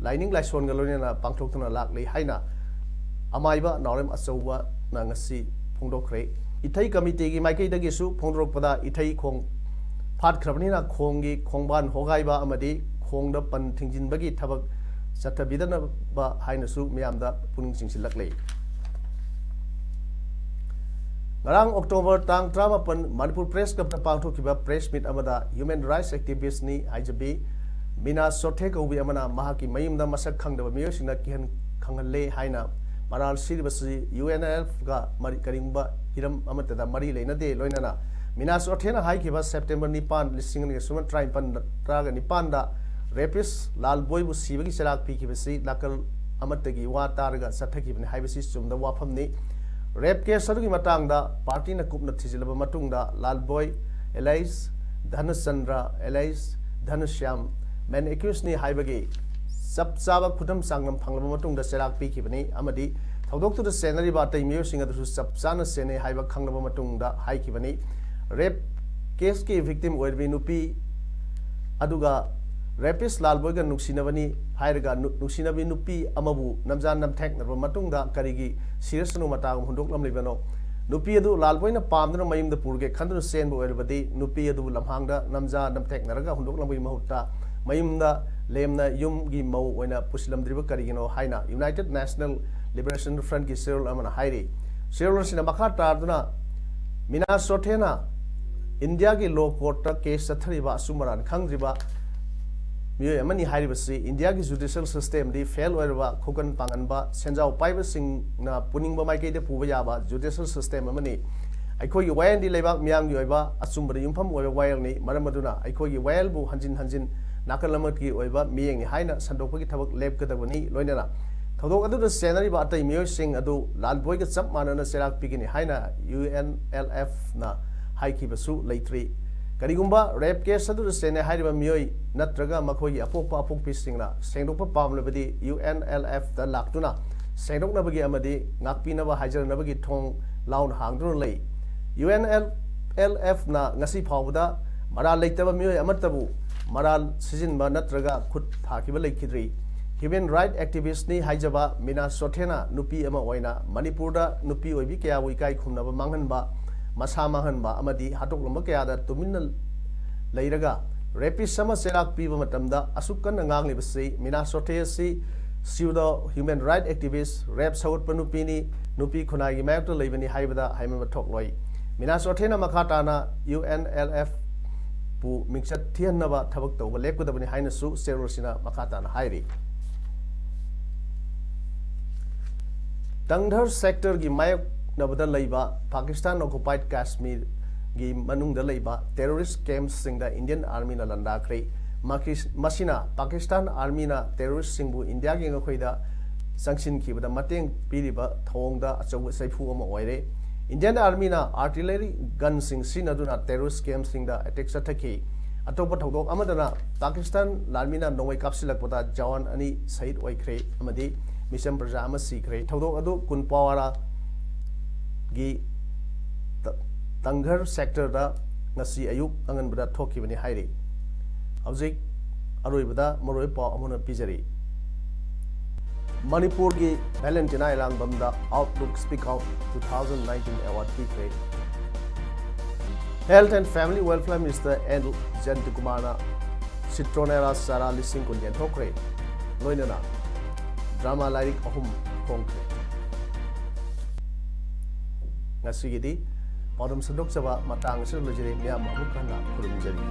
ꯂꯥꯏꯅꯤꯡ ꯂꯥꯏꯁꯣꯟꯒ ꯂꯣꯏꯅꯅ ꯄꯥꯡꯊꯣꯛꯇꯨꯅ ꯂꯥꯛꯂꯤ ꯍꯥꯏꯅ ꯑꯃꯥꯏꯕ ꯅꯥꯎꯔꯦꯝ ꯑꯆꯧꯕꯅ ꯉꯁꯤ ꯐꯣꯡꯗꯣꯛꯈ꯭ꯔꯦ꯫ ꯏꯊꯩ ꯀꯃꯤꯇꯤꯒꯤ ꯃꯥꯏꯀꯩꯗꯒꯤꯁꯨ ꯐꯣꯡꯗꯣꯔꯛꯄꯗ, ꯏꯊꯩ ꯈꯣꯡ ꯐꯥꯠꯈ꯭ꯔꯕꯅꯤꯅ ꯈꯣꯡꯒꯤ ꯈꯣꯡꯕꯥꯟ ꯍꯣꯒꯥꯏꯕ ꯑꯃꯗꯤ ꯈꯣꯡꯗ ꯄꯟ ꯊꯤꯡꯖꯤꯟꯕꯒꯤ ꯊꯕꯛ ꯆꯠꯊꯕꯤꯗꯅꯕ ꯍꯥꯏꯅꯁꯨ ꯃꯤꯌꯥꯝꯗ ꯄꯨꯛꯅꯤꯡ ꯆꯤꯡꯁꯤꯜꯂꯛꯂꯤ꯫ ꯉꯔꯥꯡ ꯑꯣꯛꯇꯣꯕꯔ ꯇꯥꯡ ꯇꯔꯥꯃꯥꯄꯟ ꯃꯅꯤꯄꯨꯔ ꯄ꯭ꯔꯦꯁ ꯀ꯭ꯂꯕꯇ ꯄꯥꯡꯊꯣꯛꯈꯤꯕ ꯄ꯭ꯔꯦꯁ ꯃꯤꯠ ꯑꯃꯗ ꯍ꯭ꯌꯨꯃꯦꯟ ꯔꯥꯏꯠꯁ ꯑꯦꯛꯇꯤꯚꯤꯁ꯭ꯠꯅꯤ ꯍꯥꯏꯖꯕꯤ ꯃꯤꯅꯥ ꯆꯣꯊꯦ ꯀꯧꯕꯤ ꯑꯃꯅ ꯃꯍꯥꯛꯀꯤ ꯃꯌꯨꯝꯗ ꯃꯁꯛ ꯈꯪꯗꯕ ꯃꯤꯑꯣꯏꯁꯤꯡꯅ ꯀꯤꯍꯟ ꯈꯪꯍꯜꯂꯦ ꯍꯥꯏꯅ ꯃꯔꯥꯜ ꯁꯤꯔꯤꯕꯁꯤ ꯌꯨ ꯑꯦꯟ ꯑꯦꯜ ꯑꯦꯐꯀ ꯃꯔꯤ, ꯀꯔꯤꯒꯨꯝꯕ ꯍꯤꯔꯝ ꯑꯃꯠꯇꯗ ꯃꯔꯤ ꯂꯩꯅꯗꯦ꯫ ꯂꯣꯏꯅꯅ ꯃꯤꯅꯥ ꯆꯣꯊꯦꯅ ꯍꯥꯏꯈꯤꯕ ꯁꯦꯞꯇꯦꯝꯕꯔ ꯅꯤꯄꯥꯟ, ꯂꯤꯁꯤꯡ ꯑꯅꯤꯒ ꯁꯨꯞꯅ ꯇꯔꯥꯅꯤꯄꯥꯟ, ꯇꯔꯥꯒ ꯅꯤꯄꯥꯟꯗ ꯔꯦꯄꯤꯁ ꯂꯥꯜꯕꯣꯏꯕꯨ ꯁꯤꯕꯒꯤ ꯆꯩꯔꯥꯛ ꯄꯤꯈꯤꯕꯁꯤ ꯅꯥꯀꯜ ꯑꯃꯠꯇꯒꯤ ꯋꯥ ꯇꯥꯔꯒ ꯆꯠꯊꯈꯤꯕꯅꯤ ꯍꯥꯏꯕꯁꯤ ꯆꯨꯝꯗꯕ ꯋꯥꯐꯝꯅꯤ꯫ ꯔꯦꯞ ꯀꯦꯁ ꯑꯗꯨꯒꯤ ꯃꯇꯥꯡꯗ ꯄꯥꯔꯇꯤꯅ ꯀꯨꯞꯅ ꯊꯤꯖꯤꯜꯂꯕ ꯃꯇꯨꯡꯗ ꯂꯥꯜꯕꯣꯏ ꯑꯦꯂꯥꯏꯁ ꯙꯅꯆꯟꯗ꯭ꯔ ꯑꯦꯂꯥꯏꯁ ꯙꯅꯁ꯭ꯌꯥꯝ ꯃꯦꯟ ꯑꯦꯀ꯭ꯌꯨꯁꯅꯤ ꯍꯥꯏꯕꯒꯤ ꯆꯞ ꯆꯥꯕ ꯈꯨꯗꯝ ꯆꯥꯡꯗꯝ ꯐꯪꯂꯕ ꯃꯇꯨꯡꯗ ꯆꯩꯔꯥꯛ ꯄꯤꯈꯤꯕꯅꯤ ꯑꯃꯗꯤ ꯊꯧꯗꯣꯛꯇꯨꯗ ꯆꯦꯟꯅꯔꯤꯕ ꯑꯇꯩ ꯃꯤꯑꯣꯏꯁꯤꯡ ꯑꯗꯨꯁꯨ ꯆꯞ ꯆꯥꯅ ꯆꯦꯟꯅꯩ ꯍꯥꯏꯕ ꯈꯪꯂꯕ ꯃꯇꯨꯡꯗ ꯍꯥꯏꯈꯤꯕꯅꯤ꯫ ꯔꯦꯞ ꯀꯦꯁꯀꯤ ꯚꯤꯛꯇꯤꯝ ꯑꯣꯏꯔꯤꯕꯤ ꯅꯨꯄꯤ ꯑꯗꯨꯒ ꯔꯦꯄꯤꯁ ꯂꯥꯜꯕꯣꯏꯒ ꯅꯨꯡꯁꯤꯅꯕꯅꯤ ꯍꯥꯏꯔꯒ ꯅꯨ- ꯅꯨꯡꯁꯤꯅꯕꯤ ꯅꯨꯄꯤ ꯑꯃꯕꯨ ꯅꯝꯖꯥ ꯅꯝꯊꯦꯛꯅꯔꯕ ꯃꯇꯨꯡꯗ ꯀꯔꯤꯒꯤ ꯁꯤꯔꯁꯅꯣ ꯃꯇꯥꯒꯨꯝ ꯍꯨꯟꯗꯣꯛꯂꯝꯂꯤꯕꯅꯣ? ꯅꯨꯄꯤ ꯑꯗꯨ ꯂꯥꯜꯕꯣꯏꯅ ꯄꯥꯝꯗꯨꯅ ꯃꯌꯨꯝꯗ ꯄꯨꯔꯒꯦ ꯈꯟꯗꯨꯅ ꯆꯦꯟꯕ ꯑꯣꯏꯔꯕꯗꯤ ꯅꯨꯄꯤ ꯑꯗꯨꯕꯨ ꯂꯝꯍꯥꯡꯗ ꯅꯝꯖꯥ ꯅꯝꯊꯦꯛꯅꯔꯒ ꯍꯨꯟꯗꯣꯛꯂꯝꯕꯒꯤ ꯃꯍꯨꯠꯇ ꯃꯌꯨꯝꯗ ꯂꯦꯝꯅ ꯌꯨꯝꯒꯤ ꯃꯧ ꯑꯣꯏꯅ ꯄꯨꯁꯤꯜꯂꯝꯗ꯭ꯔꯤꯕ ꯀꯔꯤꯒꯤꯅꯣ ꯍꯥꯏꯅ United National Liberation Front ꯀꯤ ꯆꯦꯔꯣꯜ ꯑꯃꯅ ꯍꯥꯏꯔꯤ꯫ ꯆꯦꯔꯣꯜ ꯑꯁꯤꯅ ꯃꯈꯥ ꯇꯥꯗꯨꯅ ꯃꯤꯅꯥꯁꯣꯊꯦꯅ ꯏꯟꯗꯤꯌꯥꯒꯤ ꯂꯣ ꯀꯣꯔꯠꯇ ꯀꯦꯁ ꯆꯠꯊꯔꯤꯕ ꯑꯆꯨꯝ ꯑꯔꯥꯟ ꯈꯪꯗ꯭ꯔꯤꯕ ꯃꯤꯑꯣꯏ ꯑꯃꯅꯤ ꯍꯥꯏꯔꯤꯕꯁꯤ ꯏꯟꯗꯤꯌꯥꯒꯤ ꯖꯨꯗꯤꯁꯤꯌꯦꯜ ꯁꯤꯁꯇꯦꯝꯗꯤ ꯐꯦꯜ ꯑꯣꯏꯔꯕ, ꯈꯨꯀꯟ ꯄꯥꯡꯒꯟꯕ, ꯁꯦꯟꯖꯥꯎ ꯄꯥꯏꯕꯁꯤꯡꯅ ꯄꯨꯅꯤꯡꯕ ꯃꯥꯏꯀꯩꯗ ꯄꯨꯕ ꯌꯥꯕ ꯖꯨꯗꯤꯁꯤꯌꯦꯜ ꯁꯤꯁꯇꯦꯝ ꯑꯃꯅꯤ꯫ ꯑꯩꯈꯣꯏꯒꯤ ꯋꯥꯌꯦꯜꯗꯤ ꯂꯩꯕꯥꯛ ꯃꯤꯌꯥꯝꯒꯤ ꯑꯣꯏꯕ ꯑꯆꯨꯝꯕꯗ ꯌꯨꯝꯐꯝ ꯑꯣꯏꯕ ꯋꯥꯌꯦꯜꯅꯤ꯫ ꯃꯔꯝ ꯑꯗꯨꯅ ꯑꯩꯈꯣꯏꯒꯤ ꯋꯥꯌꯦꯜꯕꯨ ꯍꯟꯖꯤꯟ ꯍꯟꯖꯤꯟ ꯅꯥꯀꯜ ꯑꯃꯒꯤ ꯑꯣꯏꯕ ꯃꯤꯠꯌꯦꯡꯅꯤ ꯍꯥꯏꯅ ꯁꯟꯗꯣꯛꯄꯒꯤ ꯊꯕꯛ ꯂꯦꯞꯀꯗꯕꯅꯤ꯫ ꯂꯣꯏꯅꯅ ꯊꯧꯗꯣꯛ ꯑꯗꯨꯗ ꯆꯦꯟꯅꯔꯤꯕ ꯑꯇꯩ ꯃꯤꯑꯣꯏꯁꯤꯡ ꯑꯗꯨ ꯂꯥꯜꯕꯣꯏꯒ ꯆꯞ ꯃꯥꯟꯅꯅ ꯆꯩꯔꯥꯛ ꯄꯤꯒꯅꯤ ꯍꯥꯏꯅ ꯌꯨ ꯑꯦꯟ ꯑꯦꯜ ꯑꯦꯐꯅ ꯍꯥꯏꯈꯤꯕꯁꯨ ꯂꯩꯇ꯭ꯔꯤ꯫ ꯀꯔꯤꯒꯨꯝꯕ ꯔꯦꯞ ꯀꯦꯁ ꯑꯗꯨꯗ ꯆꯦꯟꯅꯩ ꯍꯥꯏꯔꯤꯕ ꯃꯤꯑꯣꯏ ꯅꯠꯇ꯭ꯔꯒ ꯃꯈꯣꯏꯒꯤ ꯑꯄꯣꯛꯄ ꯑꯄꯣꯛꯄꯤꯁꯤꯡꯅ ꯁꯦꯡꯗꯣꯛꯄ ꯄꯥꯝꯂꯕꯗꯤ ꯌꯨ ꯑꯦꯟ ꯑꯦꯜ ꯑꯦꯐꯇ ꯂꯥꯛꯇꯨꯅ ꯁꯦꯡꯗꯣꯛꯅꯕꯒꯤ ꯑꯃꯗꯤ ꯉꯥꯛꯄꯤꯅꯕ ꯍꯥꯏꯖꯅꯕꯒꯤ ꯊꯣꯡ ꯂꯥꯎꯅ ꯍꯥꯡꯗꯨꯅ ꯂꯩ꯫ ꯌꯨ ꯑꯦꯟ ꯑꯦꯜ ꯑꯦꯜ ꯑꯦꯐꯅ ꯉꯁꯤ ꯐꯥꯎꯕꯗ ꯃꯔꯥꯜ ꯂꯩꯇꯕ ꯃꯤꯑꯣꯏ ꯑꯃꯠꯇꯕꯨ ꯃꯔꯥꯜ ꯁꯤꯖꯤꯟꯕ ꯅꯠꯇ꯭ꯔꯒ ꯈꯨꯠ ꯊꯥꯈꯤꯕ ꯂꯩꯈꯤꯗ꯭ꯔꯤ꯫ ꯍ꯭ꯌꯨꯃꯦꯟ ꯔꯥꯏꯠ ꯑꯦꯛꯇꯤꯚꯤꯁ꯭ꯠꯅꯤ ꯍꯥꯏꯖꯕ ꯃꯤꯅꯥ ꯆꯣꯊꯦꯅ ꯅꯨꯄꯤ ꯑꯃ ꯑꯣꯏꯅ ꯃꯅꯤꯄꯨꯔꯗ ꯅꯨꯄꯤ ꯑꯣꯏꯕꯤ ꯀꯌꯥꯕꯨ ꯏꯀꯥꯏ ꯈꯨꯝꯅꯕ ꯃꯥꯡꯍꯟꯕ, ꯃꯁꯥ ꯃꯥꯡꯍꯟꯕ ꯑꯃꯗꯤ ꯍꯥꯠꯇꯣꯛꯂꯝꯕ ꯀꯌꯥꯗ ꯇꯨꯃꯤꯟꯅ ꯂꯩꯔꯒ ꯔꯦꯄꯤꯁ ꯑꯃ ꯆꯩꯔꯥꯛ ꯄꯤꯕ ꯃꯇꯝꯗ ꯑꯁꯨꯛ ꯀꯟꯅ ꯉꯥꯡꯂꯤꯕꯁꯤ ꯃꯤꯅꯥ ꯆꯣꯊꯦ ꯑꯁꯤ pseudo human right activist, ꯔꯦꯞ ꯁꯧꯒꯠꯄ ꯅꯨꯄꯤꯅꯤ, ꯅꯨꯄꯤ ꯈꯨꯟꯅꯥꯏꯒꯤ ꯃꯥꯌꯣꯛꯇ ꯂꯩꯕꯅꯤ ꯍꯥꯏꯕꯗ ꯍꯥꯏꯃꯟꯕ ꯊꯣꯛꯂꯣꯏ꯫ ꯃꯤꯅꯥ ꯆꯣꯊꯦꯅ ꯃꯈꯥ ꯇꯥꯅ ꯌꯨ ꯑꯦꯟ ꯑꯦꯜ ꯑꯦꯐ ꯄꯨ ꯃꯤꯡꯆꯠ ꯊꯤꯍꯟꯅꯕ ꯊꯕꯛ ꯇꯧꯕ ꯂꯦꯞꯀꯗꯕꯅꯤ ꯍꯥꯏꯅꯁꯨ ꯆꯦꯔꯣꯜꯁꯤꯅ ꯃꯈꯥ ꯇꯥꯅ ꯍꯥꯏꯔꯤ꯫ ꯇꯪꯙꯔ ꯁꯦꯛꯇꯔꯒꯤ ꯃꯥꯌꯣꯛꯅꯕꯗ ꯂꯩꯕ ꯄꯥꯀꯤꯁꯇꯥꯟ ꯑꯣꯀꯨꯄꯥꯏꯗ ꯀꯥꯁꯃꯤꯔꯒꯤ ꯃꯅꯨꯡꯗ ꯂꯩꯕ ꯇꯦꯔꯣꯔꯤꯁ ꯀꯦꯝꯞꯁꯤꯡꯗ ꯏꯟꯗꯤꯌꯟ ꯑꯥꯔꯃꯤꯅ ꯂꯥꯟꯗꯥꯈ꯭ꯔꯦ꯫ ꯃꯁꯤꯅ ꯄꯥꯀꯤꯁꯇꯥꯟ ꯑꯥꯔꯃꯤꯅ ꯇꯦꯔꯣꯔꯤꯁꯁꯤꯡꯕꯨ ꯏꯟꯗꯤꯌꯥꯒꯤ ꯉꯝꯈꯩꯗ ꯆꯪꯁꯤꯟꯈꯤꯕꯗ ꯃꯇꯦꯡ ꯄꯤꯔꯤꯕ ꯊꯧꯑꯣꯡꯗ ꯑꯆꯧꯕ ꯆꯩꯐꯨ ꯑꯃ ꯑꯣꯏꯔꯦ꯫ Indian Armyꯅ artillery gunꯁꯤꯡ ꯁꯤꯖꯤꯟꯅꯗꯨꯅ terrorist campꯁꯤꯡꯗ attack ꯆꯠꯊꯈꯤ꯫ ꯑꯇꯣꯞꯄ ꯊꯧꯗꯣꯛ ꯑꯃꯗꯅ ꯄꯥꯀꯤꯁꯇꯥꯟ ꯂꯥꯟꯃꯤꯅ ꯅꯣꯡꯃꯩ ꯀꯥꯞꯁꯤꯜꯂꯛꯄꯗ ꯖꯋꯥꯟ ꯑꯅꯤ ꯁꯍꯤꯗ ꯑꯣꯏꯈ꯭ꯔꯦ ꯑꯃꯗꯤ ꯃꯤꯆꯝ ꯄ꯭ꯔꯖꯥ ꯑꯃ ꯁꯤꯈ꯭ꯔꯦ꯫ ꯊꯧꯗꯣꯛ ꯑꯗꯨ ꯀꯨꯟꯄꯋꯥꯔꯥꯒꯤ ꯇ-, ꯇꯪꯘꯔ sectorꯗ ꯉꯁꯤ ꯑꯌꯨꯛ ꯑꯉꯟꯕꯗ ꯊꯣꯛꯈꯤꯕꯅꯤ ꯍꯥꯏꯔꯤ꯫ ꯍꯧꯖꯤꯛ ꯑꯔꯣꯏꯕꯗ ꯃꯔꯨꯑꯣꯏꯕ ꯄꯥꯎ ꯑꯃꯅ ꯄꯤꯖꯔꯤ꯫ ꯃꯅꯤꯄꯨꯔꯒꯤ ꯚꯦꯂꯦꯟꯇꯤꯅꯥ ꯏꯔꯥꯡꯕꯝꯗ Outlook Speak Out two thousand nineteen award ꯄꯤꯈ꯭ꯔꯦ꯫ Health and Family Welfare Minister N ꯖꯌꯟꯇꯀꯨꯃꯥꯔꯅ Citronella ꯆꯥꯔꯥ ꯂꯤꯁꯤꯡ ꯀꯨꯟ ꯌꯦꯟꯊꯣꯛꯈ꯭ꯔꯦ꯫ ꯂꯣꯏꯅꯅ drama ꯂꯥꯏꯔꯤꯛ ꯑꯍꯨꯝ ꯐꯣꯡꯈ꯭ꯔꯦ꯫ ꯉꯁꯤꯒꯤꯗꯤ ꯄꯥꯎꯗꯝ ꯁꯟꯗꯣꯛꯆꯕ ꯃꯇꯥꯡ ꯑꯁꯤꯗ ꯂꯣꯏꯖꯔꯦ꯫ ꯃꯤꯌꯥꯝ ꯑꯃꯨꯛ ꯍꯟꯅ ꯈꯨꯔꯨꯝꯖꯔꯤ꯫